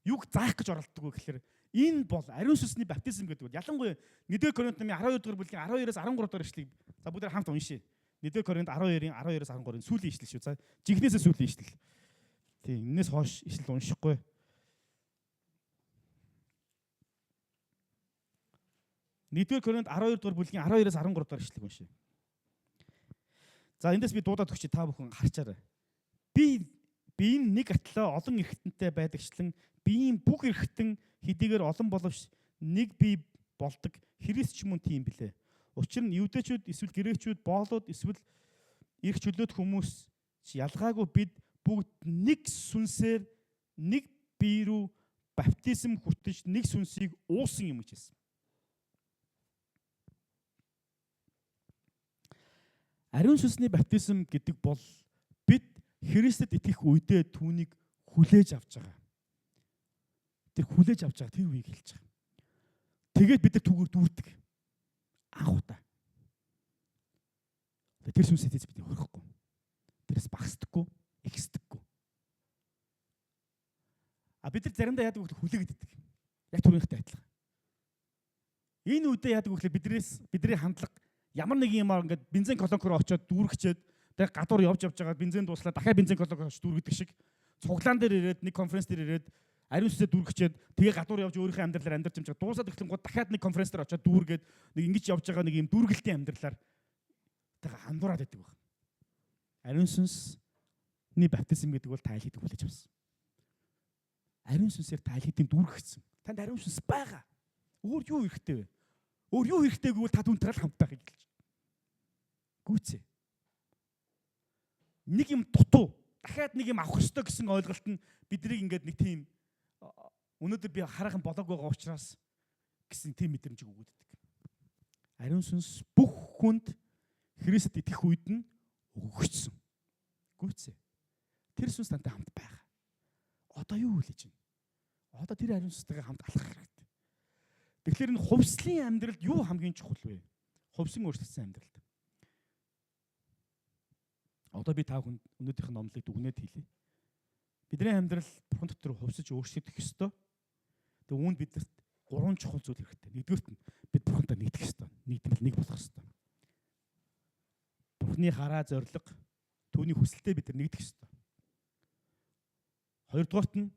Юг заах гэж оролддог вэ гэхээр энэ бол ариун сүнсний баптизм гэдэг бол ялангуяа 1-р Коринт номын 12 дугаар бүлгийн 12-оос 13 дугаар ишлэгийг за бүгд хамт уншъя. 1-р Коринт 12-ын 12-оос 13-ын сүүлийн ишлэл шүү. За жинхнээсээ сүүлийн ишлэл. Тийм, энэс хойш ишлэл уншихгүй. Нэгдүгээр Коринт 12 дугаар бүлгийн 12-оос 13 дугаар ишлэг уншъя. За эндээс би дуудаад өгчий та бүхэн харчаарай. Би биеийн нэг атлаа олон эрхтэнтэй байдагчлан биеийн бүх эрхтэн хэдийгээр олон боловч нэг бие болдог Христ ч мөн тийм билээ. Учир нь евдээчүүд эсвэл грекчүүд, боолууд эсвэл эрх чөлөөт хүмүүс ялгаагүй бид бүгд нэг сүнсээр нэг бие рүү баптизм хүртэж нэг сүнсийг уусан юм гэж хэлсэн. Ариун сүнсний баптизм гэдэг бол бид Христэд итгэх үедээ түүнийг хүлээж авч байгаа. Тэр хүлээж авч байгаа тэр үеийг хэлж байгаа. Тэгээд бид нар түүгээр дүүрдэг. Анх удаа. Тэр сүнсээ тийз бидний хөрөхгүй. Тэрээс багасдаггүй, ихсдэггүй. А бид нар заримдаа яадаг вэ гэхээр хүлээгддэг. Яг түрүүнийхтэй адилхан. Энэ үедээ яадаг вэ гэхээр бидний хандлага ямар нэг юмар ингээд бензин колонк руу очиод дүүргчээд, тэгээ гадуур явж явж байгаа бензин дууслаа, дахиад бензин колонк очиж дүүргэдэг шиг, цуглаан дээр ирээд, нэг конференц дээр ирээд ариун сүнсээ дүүргэчээд, тэгээ гадуур явж өөрийнхөө амьдралаар амьдарч юм чиг дуусаад эхлэнгууд дахиад нэг конференц дээр очиод дүүргээд, нэг ингэж явж байгаа нэг юм дүүргэлтийн амьдралаар тэгээ андуураад байдаг баг. Ариун сүнсний баптизм гэдэг бол та аль хэдийн хүлээж авсан. Ариун сүнсээр та аль хэдийн дүүргэгдсэн. Танд ариун сүнс байгаа. Өөр юу хэрэгтэй вэ? Өөр юу хэрэгтэйг бол та түүнтэй л хамт байхыг хэлж. Гүйцээ. Нэг юм дутуу, дахиад нэг юм авах ёстой гэсэн ойлголт нь биднийг ингээд нэг тийм өнөөдөр би хараахан болоог байгаа учраас гэсэн тийм мэдрэмжийг өгдөг. Ариун сүнс бүх хүнд Христэд итгэх үед нь өгөгдсөн. Гүйцээ. Тэр сүнс тантай хамт байгаа. Одоо юу хүлээж байна? Одоо тэр ариун сүнстэйгээ хамт алхах хэрэгтэй. Тэгэхээр энэ хувьслын амьдралд юу хамгийн чухал вэ? Хувьсан өөрчлөсөн амьдралд. Одоо би та бүхэнд өнөөдрийнх нь номлыг дүгнээд хэлье. Бидний амьдрал Бурхан дотор хувьсаж өөрчлөгдөх ёстой. Тэгээ үүнд биднэрт гурван чухал зүйл хэрэгтэй. Нэгдүгээрт нь бид Бурхантай нэгдэх ёстой. Нэгдмэл нэг болох ёстой. Бурханы хараа зориг, түүний хүсэлтэд бид нар нэгдэх ёстой. Хоёрдугаарт нь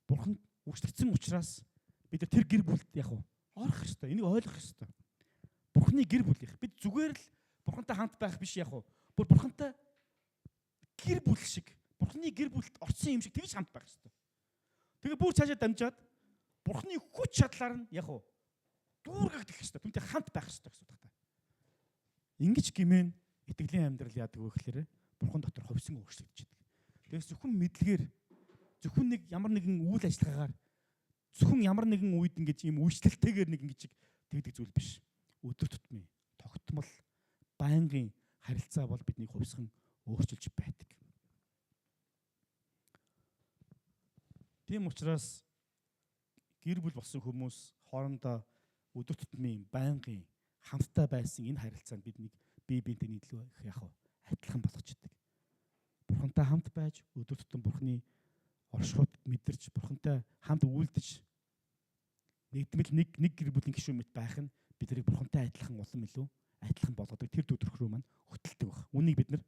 Бурхан өөрчлөгдсөн учраас бид нар тэр гэр бүлд яг уу орох ёстой. Энийг ойлгох ёстой. Бурханы гэр бүлийнх. Бид зүгээр л Бурхантай хамт байх биш яг уу. Бүр Бурхантай гэр бүл шиг, Бурханы гэр бүлд орсон юм шиг тэгж хамт байх ёстой. Тэгээ бүр цаашаа дамжаад Бурханы хүч чадлаар нь яг уу дүүргэгдэх ёстой. Түүнтэй хамт байх ёстой гэсэн утгатай. Ингэж гимэн итгэлийн амьдрал яадаг вэ гэхээр Бурхан дотор хувьсан өөрчлөгдөж байдаг. Тэгээс зөвхөн мэдлэгээр, зөвхөн нэг ямар нэгэн үйл ажиллагаагаар, зөвхөн ямар нэгэн үед ингэж ийм үйлчлэлтэйгээр нэг ингэж тэгдэг зүйл биш. Өдөр тутмын тогтмол байнгын харилцаа бол биднийг хувьсган өөрчилж байдаг. Тийм учраас гэр бүл болсон хүмүүс хоорондоо өдөр тутмын байнгын хамтдаа байсан энэ харилцаанд биднийг бие биентэй нийлүү их яг адилхан болгочдөг. Бурхантай хамт байж, өдөр тутам Бурханы оршихуйд мэдэрч, Бурхантай хамт үйлдэж, нэгдмэл нэг нэг гэр бүлийн гишүүн мэт байх нь биднийг Бурхантай адилхан, улам илүү адилхан болгодог тэр төдөрх рүү маань хөтэлдэг баг. Үүнийг бид нар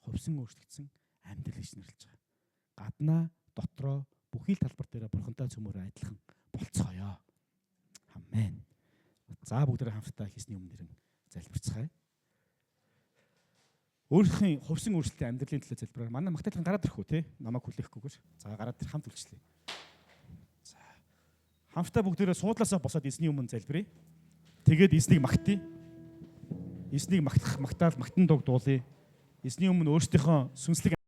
хувьсан өөрчлөгдсөн амьдрал гэж нэрлэж байгаа. Гаднаа дотроо бүхий л талбар дээр Бурхантай цөмөөрөө адилхан болцгоё. Амен. За, бүгдээ хамтдаа хийсний өмнө нэрэн залбирцгаая. Өөрийнхөө хувьсан өөрчлөлтийн амьдралын төлөө залбираа. Манай магтаалхан гараад ирэх үү те? Намайг хүлээхгүйгээр. За, гараад ир, хамт үйлчлэе. За. Хамтдаа бүгдээрээ суудлаасаа босоод эзний өмнө залбирая. Тэгээд эзнийг магтъя. Эзнийг магтах магтаал, магтан дууг дуулъя. Эзний өмнө өөрсдийнхөө сүнслэг